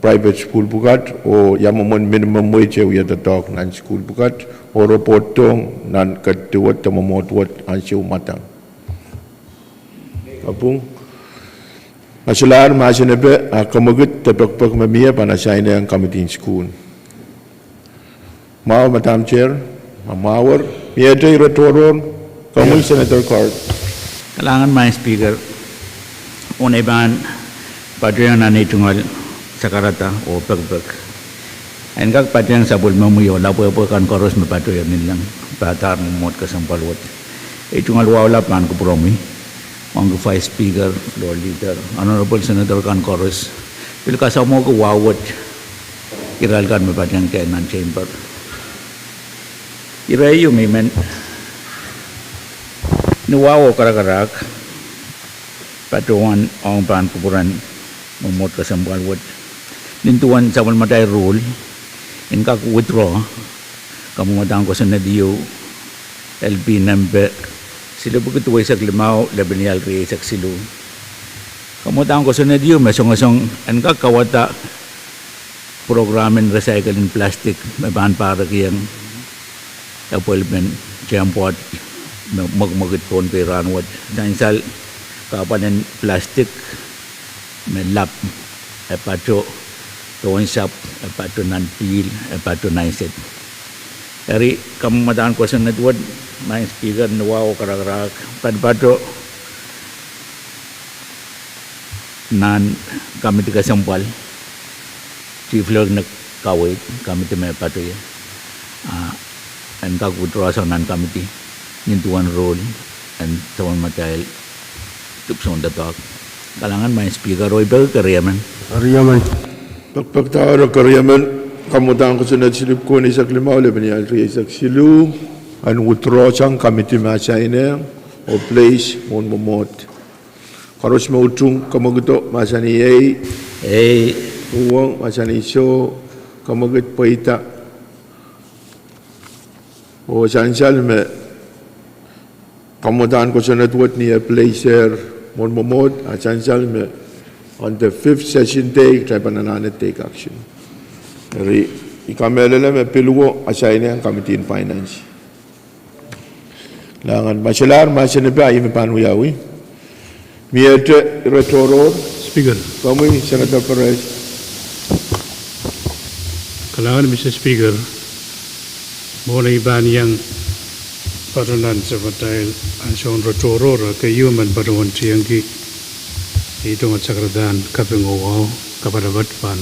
private school pwukat, oh ia mwomwen minimum wage e wie doadoahk nan school pwukat, oh report dohng nan ketiket de mwomwohd wet ansou mwadang. Kapwung. A solahr mahsen epe, a komwekid de pekpek me mie pahn assign ong komidi en school. Mwahu, Madam Chair, ma mwahu, miehte ire tohrohr, komwi Senator Card. Kalahngan Maing Speaker, oh nei pahn patohwan anahne tungoal sakarada oh pekpek en kak patohwan sapwellimomwi oh lapwehpwe kan koaros me patohwan ineng, pahdahr mwomwohd kesempwal wet. Ei tungoal wahu lap pahn kupwuromwi, ong Vice Speaker, Floor Leader, Honorable Senator kan koaros, pil kasamwohki wahu wet irail kan me patehng kehn nan chamber. Ire ieu me I men, ni wahu oh karakarahk, patohwan ong pahn kupwuren mwomwohd kesempwal wet. Nin duwen sapwellimatail rule, en kak withdraw kamwomwadahn kosonned ieu, L P nempe silipwiki duweisek limau, lepin lial rieisek siluh. Kamwomwadahn kosonned ieu me songosong en kak kauwada program en recycling plastic me pahn pahrekiong epwelpen teikan pwoat me mwekimwekid Pohnpei rahnwet. Sansal kahpwal en plastic me lap, e patoh pohnsapw, e patoh nan pihl, e patoh nan state. Eri kamwomwadahn kosonned wet, Madam Speaker, ni wahu oh karakarahk, patopato nan kamidi kesempwal, Chief Clerk ne kaweid kamidi me patohie, ah, en kak withdraw sang nan kamidi, nin duwen rule en sapwellimatail dipwisoun doadoahk. Kalahngan, Madam Speaker, oh I peki keriemen. Keriemen. Pekpekdahr oh keriemen, kamwomwadahn kosonned silip koh en eisek limau, lepin lial rieisek siluh, en withdraw sang kamidi me assign-ehng oh place mwohn mwomwohd. Koaros me utung, kemwekido, mahsanih ei. Ei. Uhwong, mahsanih soh. Kemwekid, pweida. Oh sansal me kamwomwadahn kosonned wet ni e place-er mwohn mwomwohd, ah sansal me on the fifth session day kitail pahn anahne take action. Eri I kamehlele me pil wo assign-ehng kamidi en finance. Kalahngan, ma solahr mahsen epe, I men pahn wiawi. Miehte ire tohrohr? Speaker. Komwi, Senator Perez. Kalahngan, Mister Speaker. Mwohn ei pahn iang patohwan nan sapwellimatail ansoun ire tohrohr, keieu men patohwan tiengki ei tungoal sakaradahn kaping oh wahu, kapatapat pahn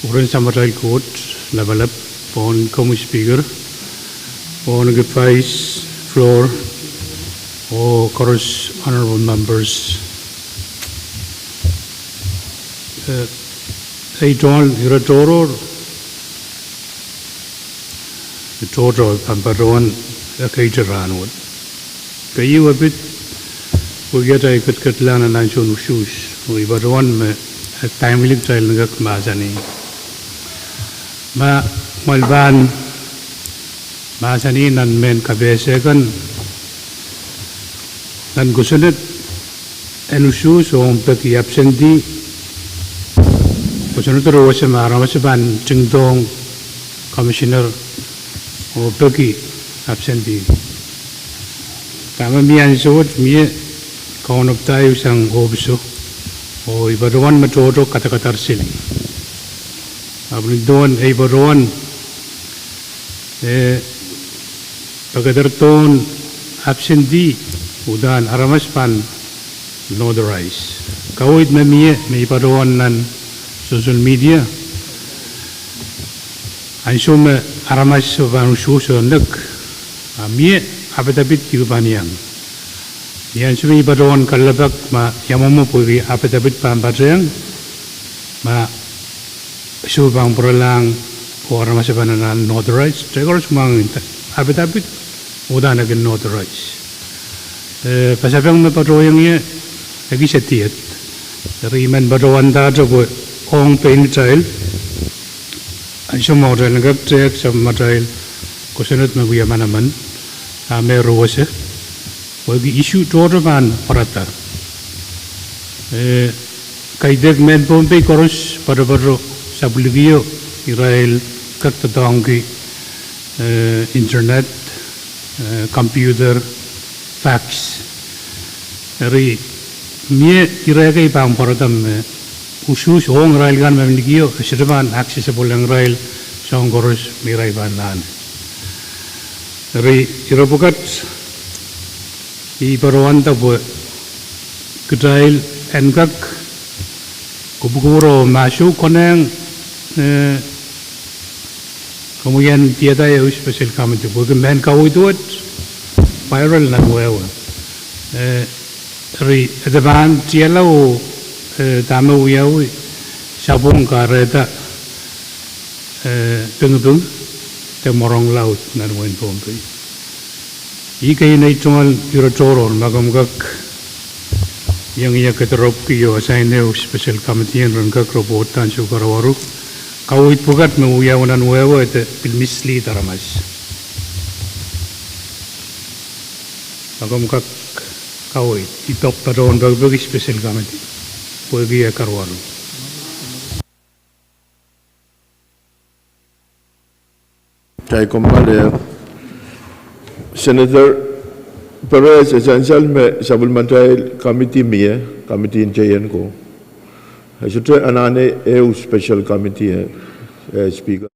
kupwuren Samatail Koht Lapalap, pwon komwi Speaker, pwon ki Vice, Floor, oh koaros honorable members. Eh, ei tungoal ire tohrohr, tohto pahn patohwan ekeite rahnwet. Keieu e pid pwehki atail ketiketlahng nan ansoun usuhs, oh I patohwan me e timely kitail en kak mahsanih. Ma, ma I pahn mahsanih nan mehn kapehse kan, nan kosonned en usuhs ong peki absentee, kosonned rewese me aramas pahn ntingdohng commissioner oh peki absentee. Dahme mie ansou wet, mie kaunopada ehu sang ohpiso, oh I patohwan me tohto kadakadar sili. Ahpw nin duwen ei patohwan, eh, pekederdohn absentee, uhdahn aramas pahn notarize. Kaweid me mie me I patohwan nan social media, ansou me aramas pahn usuhs oh nek, a mie affidavit ehu pahn iang. Ni ansou me I patohwan kalelapak ma ia mwomwe pwehki affidavit pahn patehng, ma soh pahn pwuralahng oh aramas pahn anahne notarize, kitail koaros mwahngih affidavit, uhdahn e kin notarize. Eh, pasapeng me patohwaiong ie, e kihsang tiet. Eri I men patohwandahte pwe ong pein kitail, ansou me kitail en kak tehk sapwellimatail kosonned me wia manaman, a me rewese, pwehki issue tohto pahn pwarada. Eh, kaidehk mehn Pohnpei koaros poatopoato sapwellikio irail kak doadoahngki, eh, internet, eh, computer, fax. Eri mie ire kei pahn pwarada me usuhs ong irail kan me mi likio, e sohte pahn accessible ong irail soahng koaros me irail pahn anahne. Eri ire pwukat I patohwanda pwe kitail en kak kupwukupwure ma soh konehng, eh, komwi en dieda ehu special committee pwehki mehn kaweid wet, Viral nan wehwe. Eh, eri, e de pahn tiala oh, eh, dahme wiawi, sapwung kahrehda, eh, pingiping de mworong laud nan wehin Pohnpei. Ih kei nei tungoal ire tohrohr, ma komw kak iang ie kediropwki oh assign ehu special committee en ren kak report ansou karuwaru. Kaweid pwukat me wiawi nan wehwe de pil mislead aramas. Ma komw kak kaweid, I patohwan pekipeki special committee pwehki eh karuwaru. Kitail komw pali, Senator Perez e sansal me sapwellimatail committee mie, committee en teien ko. E sohte anahne ehu special committee, eh, eh, Speaker.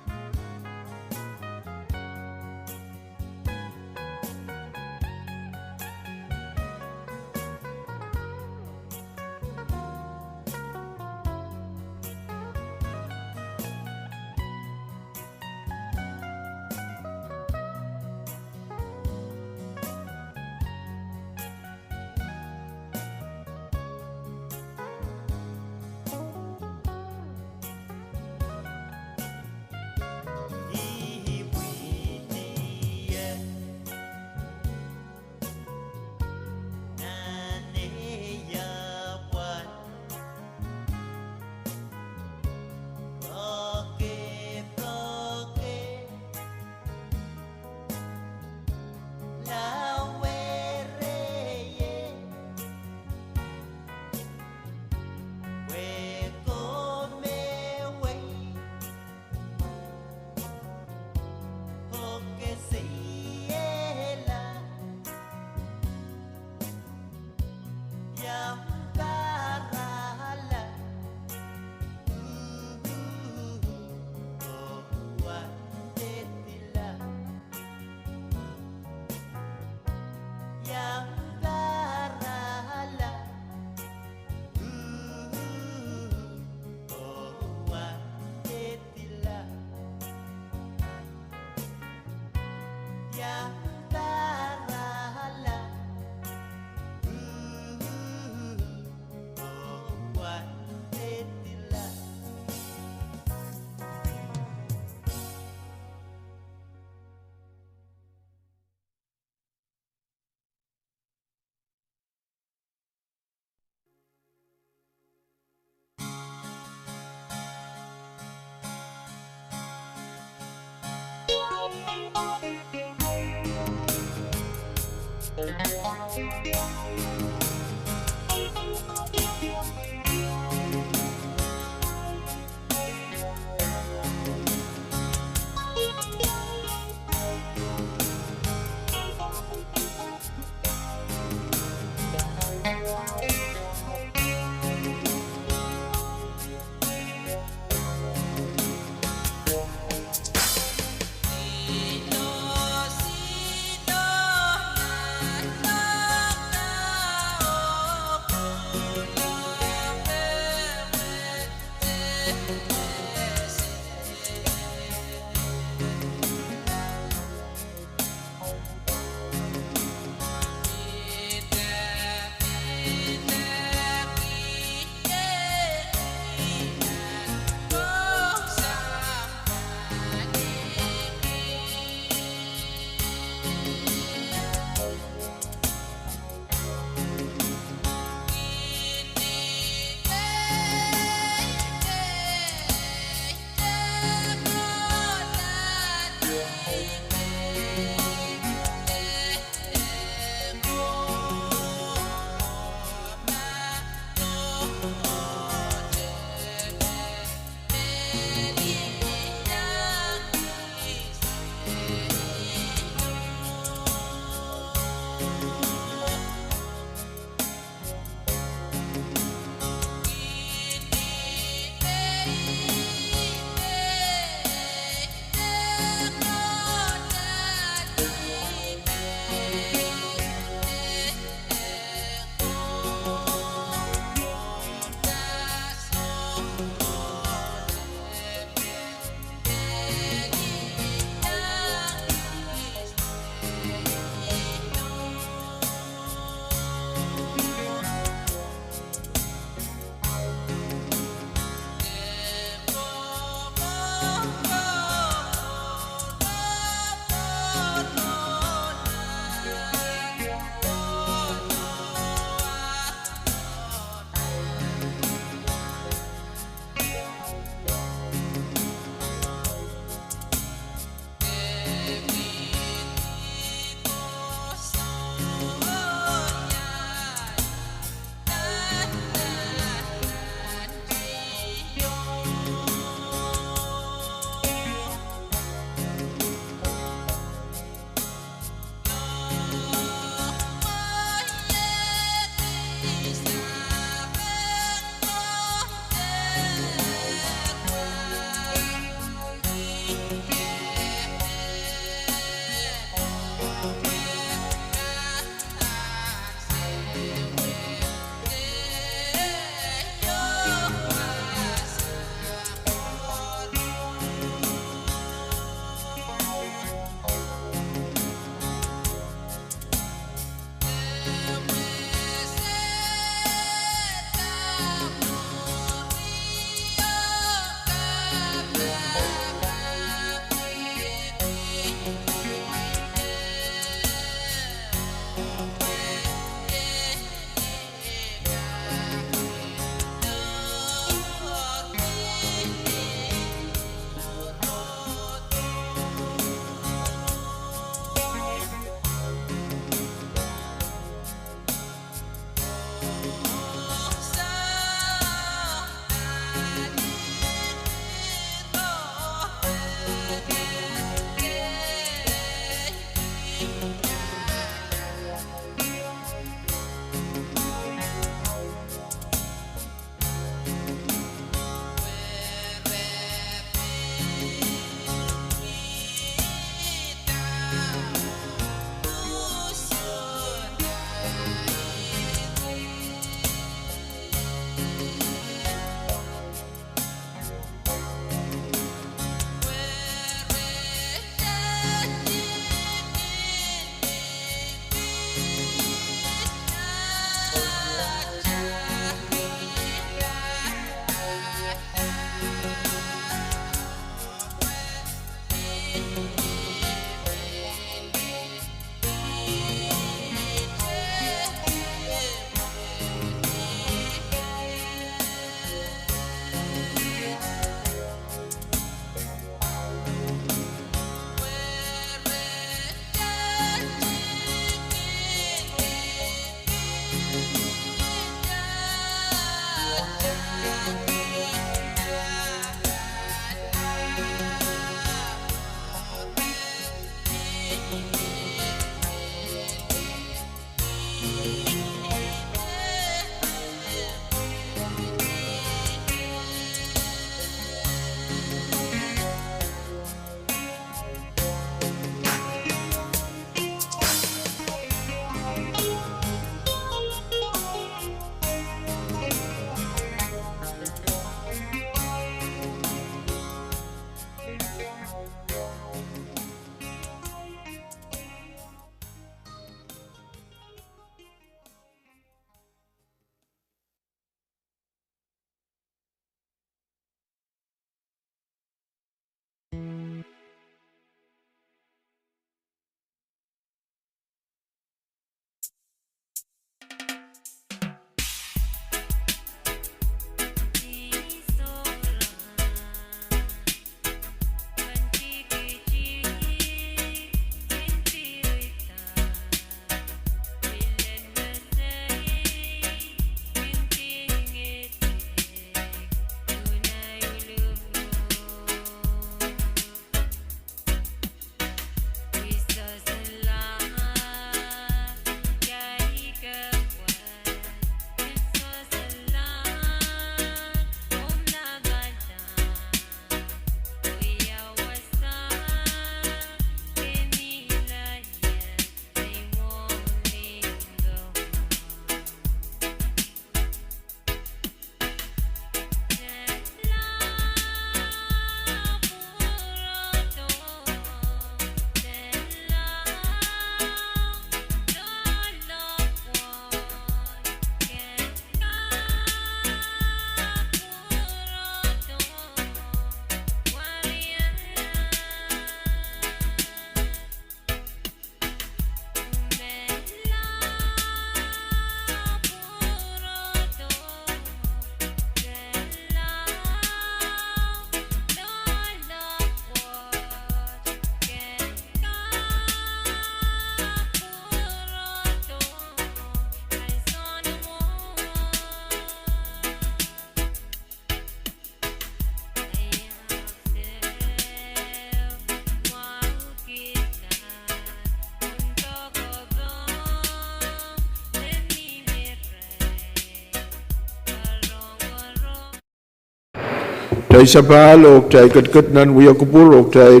Kitail sapahl oh kitail ketiket nan wia kupwur oh kitail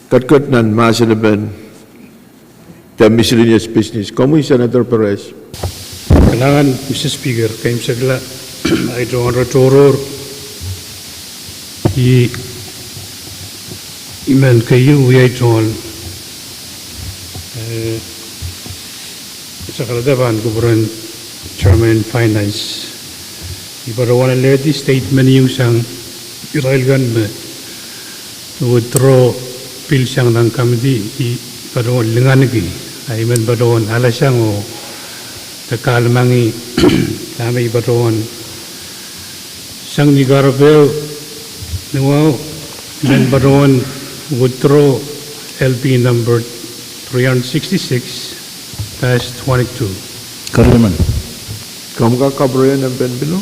ketiket nan mahsen en the miscellaneous business. Komwi Senator Perez. Kalahngan, Mister Speaker, keimwseklahn ahi tohn re tohrohr. I, I men keieu wiahda tohn, eh, sakalada pahn kupwuren Chairman en Finance. I patohwan alehdi statement ieu sang irail kan me withdraw pil sang nan committee, I patohwan linganiki, ahi men patohwan alasang oh de kahlemengih dahme I patohwan sang ni kahrepe, ni wahu, I men patohwan withdraw L P number three hundred sixty-six dash twenty-two. Kariamen. Komw kak kapwurehiong en pen pil?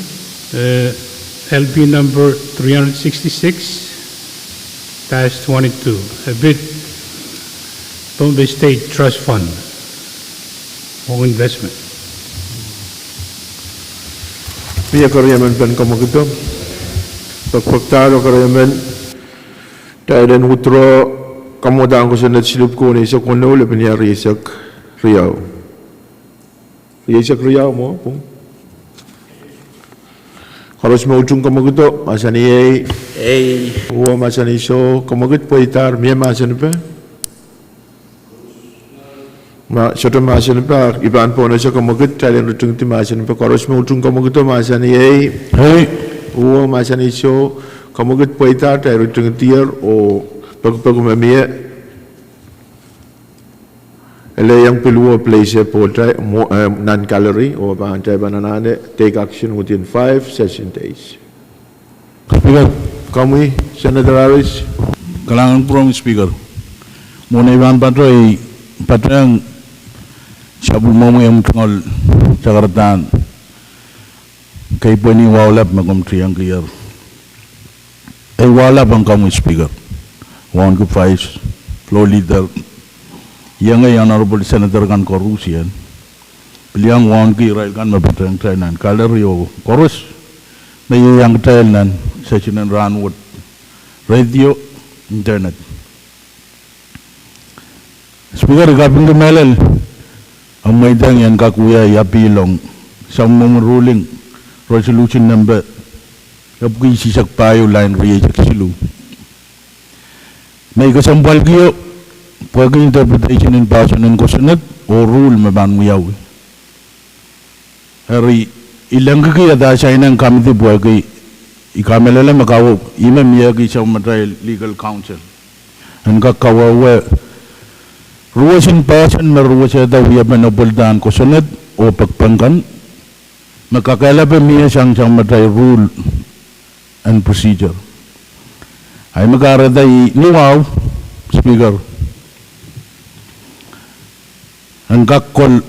Eh, L P number three hundred sixty-six dash twenty-two, a bid Pohnpei State Trust Fund for investment. Mie kariamen pen komwekid. Pekpekdahr oh kariamen. Kitail en withdraw kamwadang kosonned siluh pwuko eisek weneu, lepin ieu rieisek riau. Rieisek riau mwo pwung. Koaros me utung komwekido, mahsanih ei. Ei. Uwo mahsanih soh, komwekid pweidahr, mie mahsen ipe? Ma, sohte mahsen ipe, I pahn pohnese komwekid, kitail en ritingdi mahsen ipe. Koaros me utung komwekido, mahsanih ei. Ei. Uwo mahsanih soh, komwekid pweidahr, kitail ritingdier oh pekipeki me mie. Ele iang pil uwo place pwohtail mwo, eh, nan gallery, oh pahn kitail pahn anahne take action within five session days. Speaker. Komwi, Senator Harris. Kalahngan pwurehng Speaker. Mwohn ei pahn patohwan, patohwan sapwellimomwi omw tungoal sakaradahn keipweni wahu lap me komw tiengkier. Ei wahu lap ong komwi Speaker, Wauneki Vice, Floor Leader, iengei Honorable Senator kan koarusie. Pil iang wauneki irail kan me patehng kitail nan gallery oh koaros me ieiang kitail nan session en rahnwet, radio, internet. Speaker, I kapingki mehlel, a mweidehng I en kak wia ahi appeal ong sapwellimomwi ruling resolution nempe epwiki isihsek pahieu, line rieisek siluh. Me I kesempwalkio pwehki interpretation en poahsoan en kosonned oh rule me pahn wiawi. Eri, I lengkiki atail sainen committee pwehki I kamehlele me kawe, ih me miehki sapwellimatail legal counsel en kak kawehwe ruwesin poahsoan me ruwesehda wiepen epweldahn kosonned oh pekpek kan, me kakehlape mie sang sapwellimatail rule and procedure. Ahi me kahrehda I luwahu, Speaker, en kak kol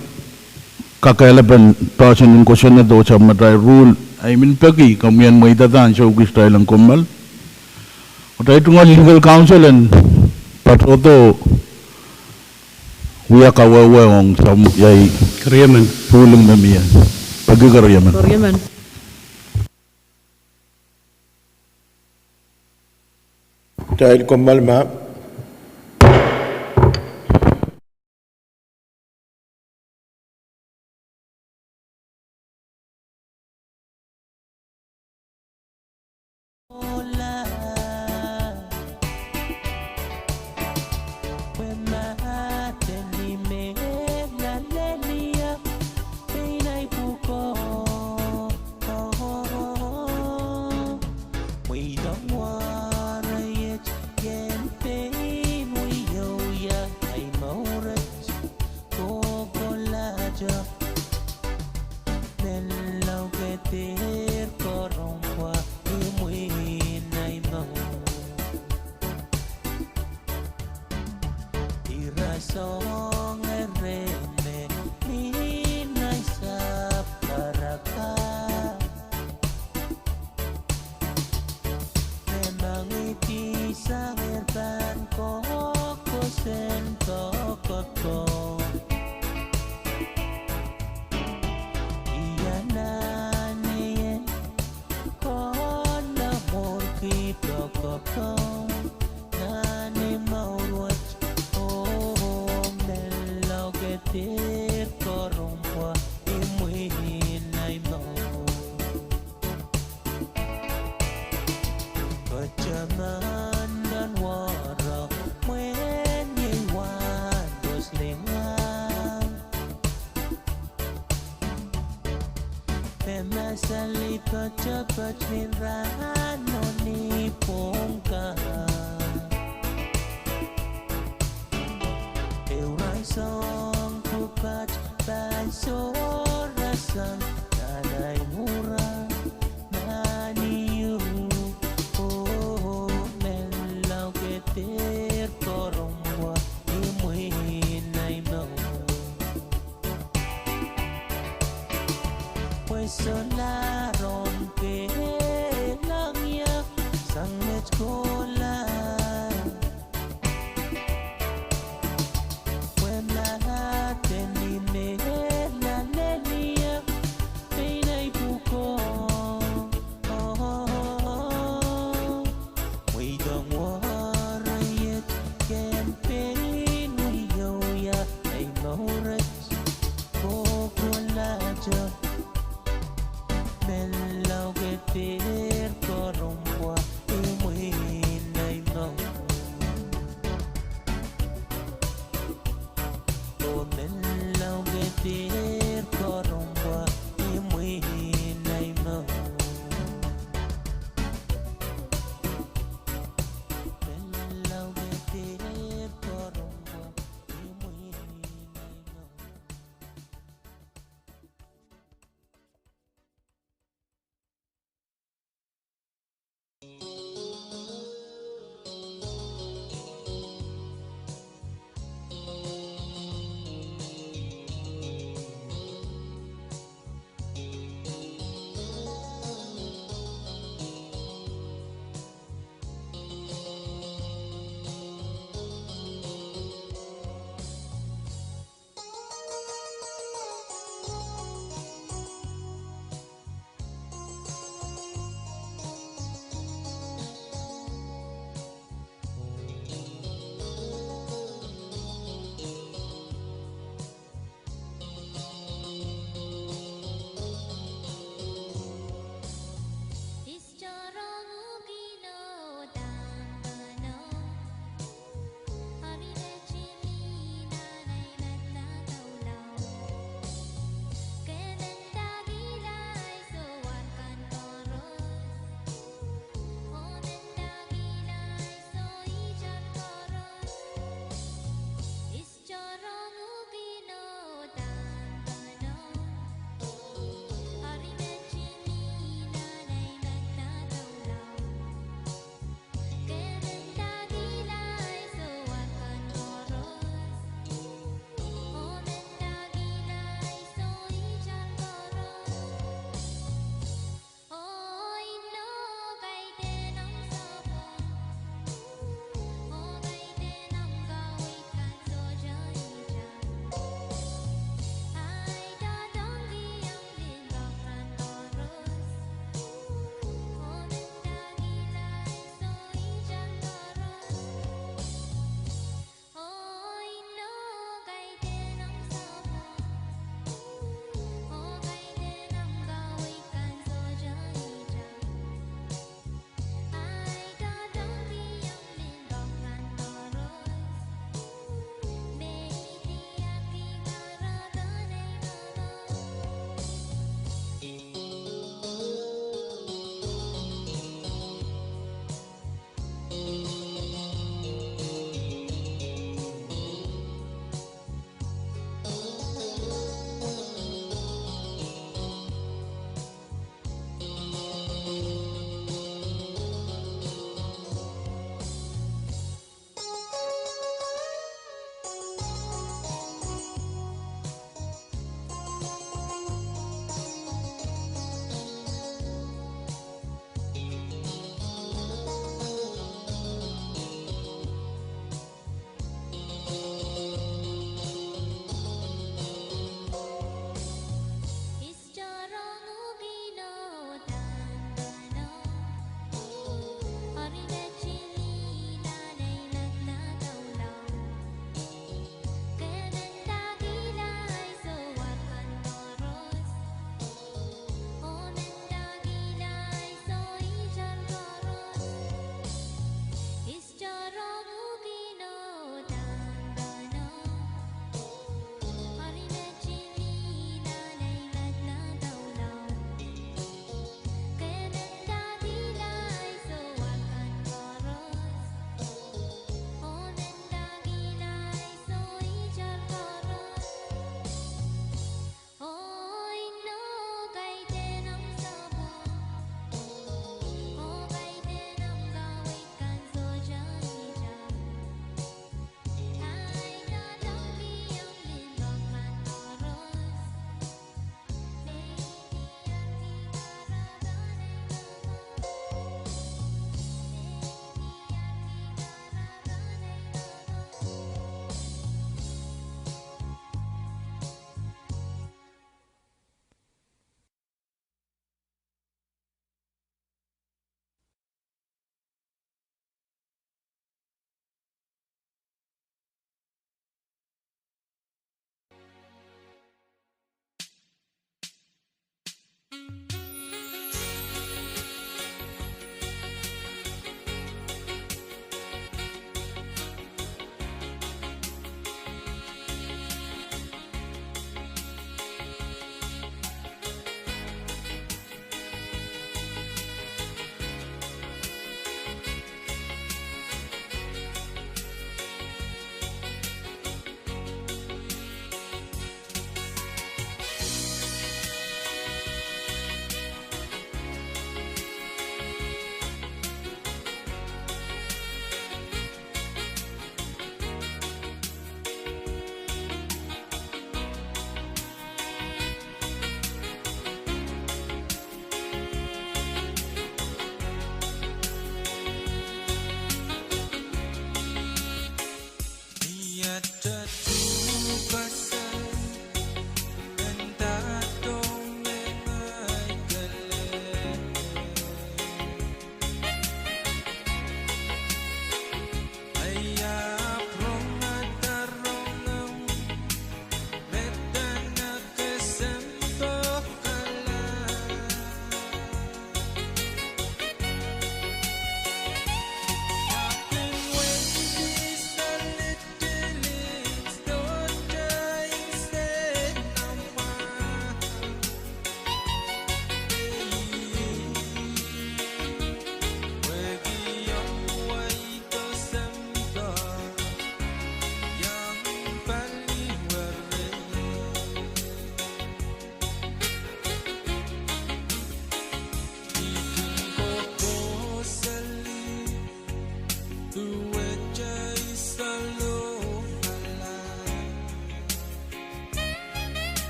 kakehlapen poahsoan en kosonned oh sapwellimatail rule. Ahi men peki komwi en mweidada ansou kis kitail en kommoal, oh kitail tungoal legal counsel en patohdo wia kawehwe ong sapwellimatail ruling me mie. Peki keriemen. Kitail kommoal ma. Ira song ere me mi nai sap karaka. Me mangiti sang er pahn kokosen kokoko. Ia nan ien Kona morki tokopong nani mour wet, oh, melo ketir korong pwa imwin ai mour. Kataman nan wara mwen iei wan boslinga. Pemesali patopato ni rahno ni pwongka. Eurail song pwukat pahn sohrasang nan ai mura. Nani ieu, oh, melo ketir korong pwa imwin ai mour. Pwe sohla rom ke lang ia sang met kola. Pwe mahate ni me la lenia peinai puko. Weidong wara iet campaign wiewia ai mour et kokolahte. Melo ketir korong pwa imwin ai mour. Oh, melo ketir korong pwa imwin ai mour. Melo ketir korong pwa imwin ai mour.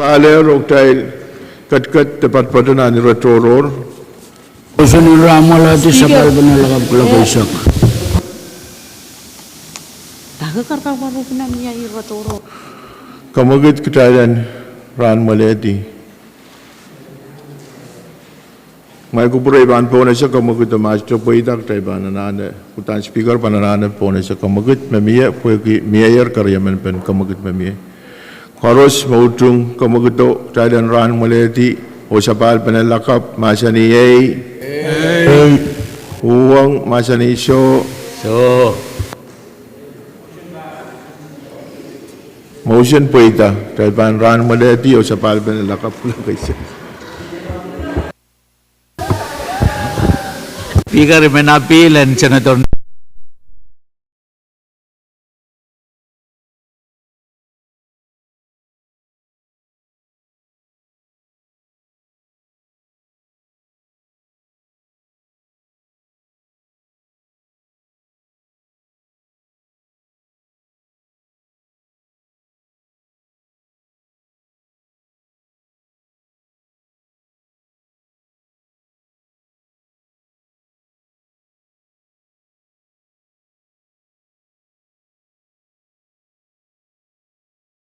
Pahlehr oh kitail ketiket de poatopoatete nan ire tohrohr. Kosonned en rahn mwalehdi, sapahl pene lakapw kuloak eisek. Kemwekid kitail en rahn mwalehdi. Ngehi kupwure I pahn pohnese kemwekid, ma sohte pweida kitail pahn anahne, udahn Speaker pahn anahne pohnese kemwekid me mie, pwehki mieier keriemen pen kemwekid me mie. Koaros me utung kemwekido, kitail en rahn mwalehdi oh sapahl pene lakapw, mahsanih ei. Uhwong, mahsanih soh. Mour en pweida, kitail pahn rahn mwalehdi oh sapahl pene lakapw kuloak eisek. Speaker, I men appeal en Senator